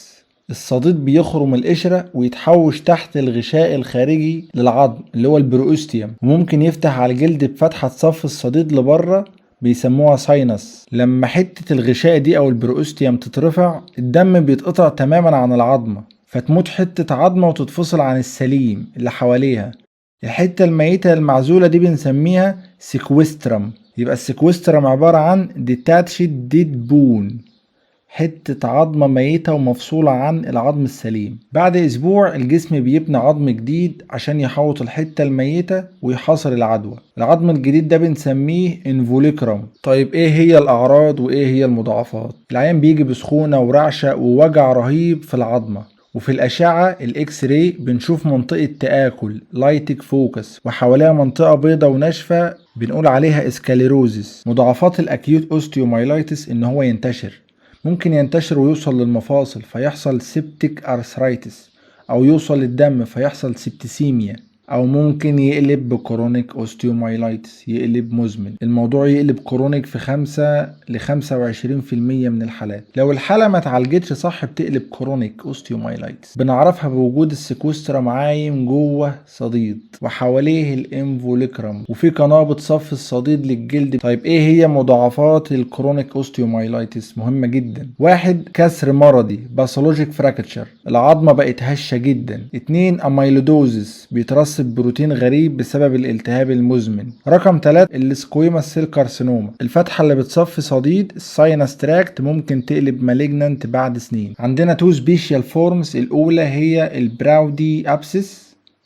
الصديد بيخرم القشرة ويتحوش تحت الغشاء الخارجي للعظم اللي هو ال periosteum، وممكن يفتح على الجلد بفتحة تصفي الصديد لبره بيسموها sinus. لما حتة الغشاء دي او ال periosteum تترفع الدم بيتقطع تماما عن العظمة، فتموت حتة عظمة وتتفصل عن السليم اللي حواليها. الحتة الميتة المعزولة دي بنسميها sequestrum. يبقى ال sequestrum عبارة عن detached dead bone، حتة عظمة ميتة ومفصولة عن العظم السليم. بعد اسبوع الجسم بيبني عظم جديد عشان يحوط الحتة الميتة ويحاصر العدوى. العظم الجديد ده بنسميه involucrum. طيب ايه هي الاعراض وايه هي المضاعفات؟ العيان بيجي بسخونة ورعشة ووجع رهيب في العظمة، وفي الأشعة ال X-ray بنشوف منطقة تآكل lytic focus وحواليها منطقة بيضة وناشفة بنقول عليها sclerosis. مضاعفات ال acute osteomyelitis إن هو ينتشر، ممكن ينتشر ويوصل للمفاصل فيحصل septic arthritis، أو يوصل للدم فيحصل septicemia، أو ممكن يقلب ب chronic osteomyelitis، يقلب مزمن. الموضوع يقلب chronic في 5 ل25% من الحالات. لو الحالة ما اتعالجتش صح بتقلب chronic osteomyelitis. بنعرفها بوجود ال sequestrum عايم جوه صديد وحواليه ال involucrum، وفي قناة بتصفي الصديد للجلد. طيب ايه هي مضاعفات ال chronic osteomyelitis؟ مهمة جدا. 1، كسر مرضي pathologic fracture، العظمة بقت هشة جدا. 2، amyloidosis، بيترسب بروتين غريب بسبب الالتهاب المزمن. رقم 3، ال squamous cell carcinoma، الفتحة اللي بتصفي صديد ال sinus tract ممكن تقلب malignant بعد سنين. عندنا two special forms، الاولى هي ال Brodie abscess،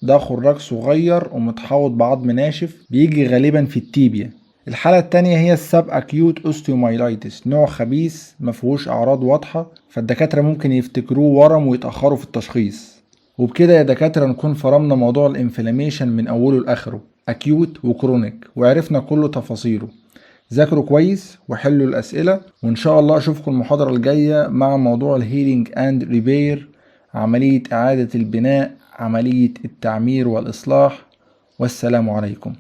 ده خراج صغير ومتحوط بعظم ناشف بيجي غالبا في ال tibia. الحالة التانية هي ال subacute osteomyelitis، نوع خبيث مفيهوش أعراض واضحة، فالدكاترة ممكن يفتكروه ورم ويتأخروا في التشخيص. وبكده يا دكاترة نكون فرمنا موضوع ال inflammation من أوله لآخره، acute و chronic، وعرفنا كل تفاصيله. ذاكروا كويس وحلوا الأسئلة، وإن شاء الله أشوفكم المحاضرة الجاية مع موضوع ال healing and repair، عملية إعادة البناء، عملية التعمير والإصلاح. والسلام عليكم.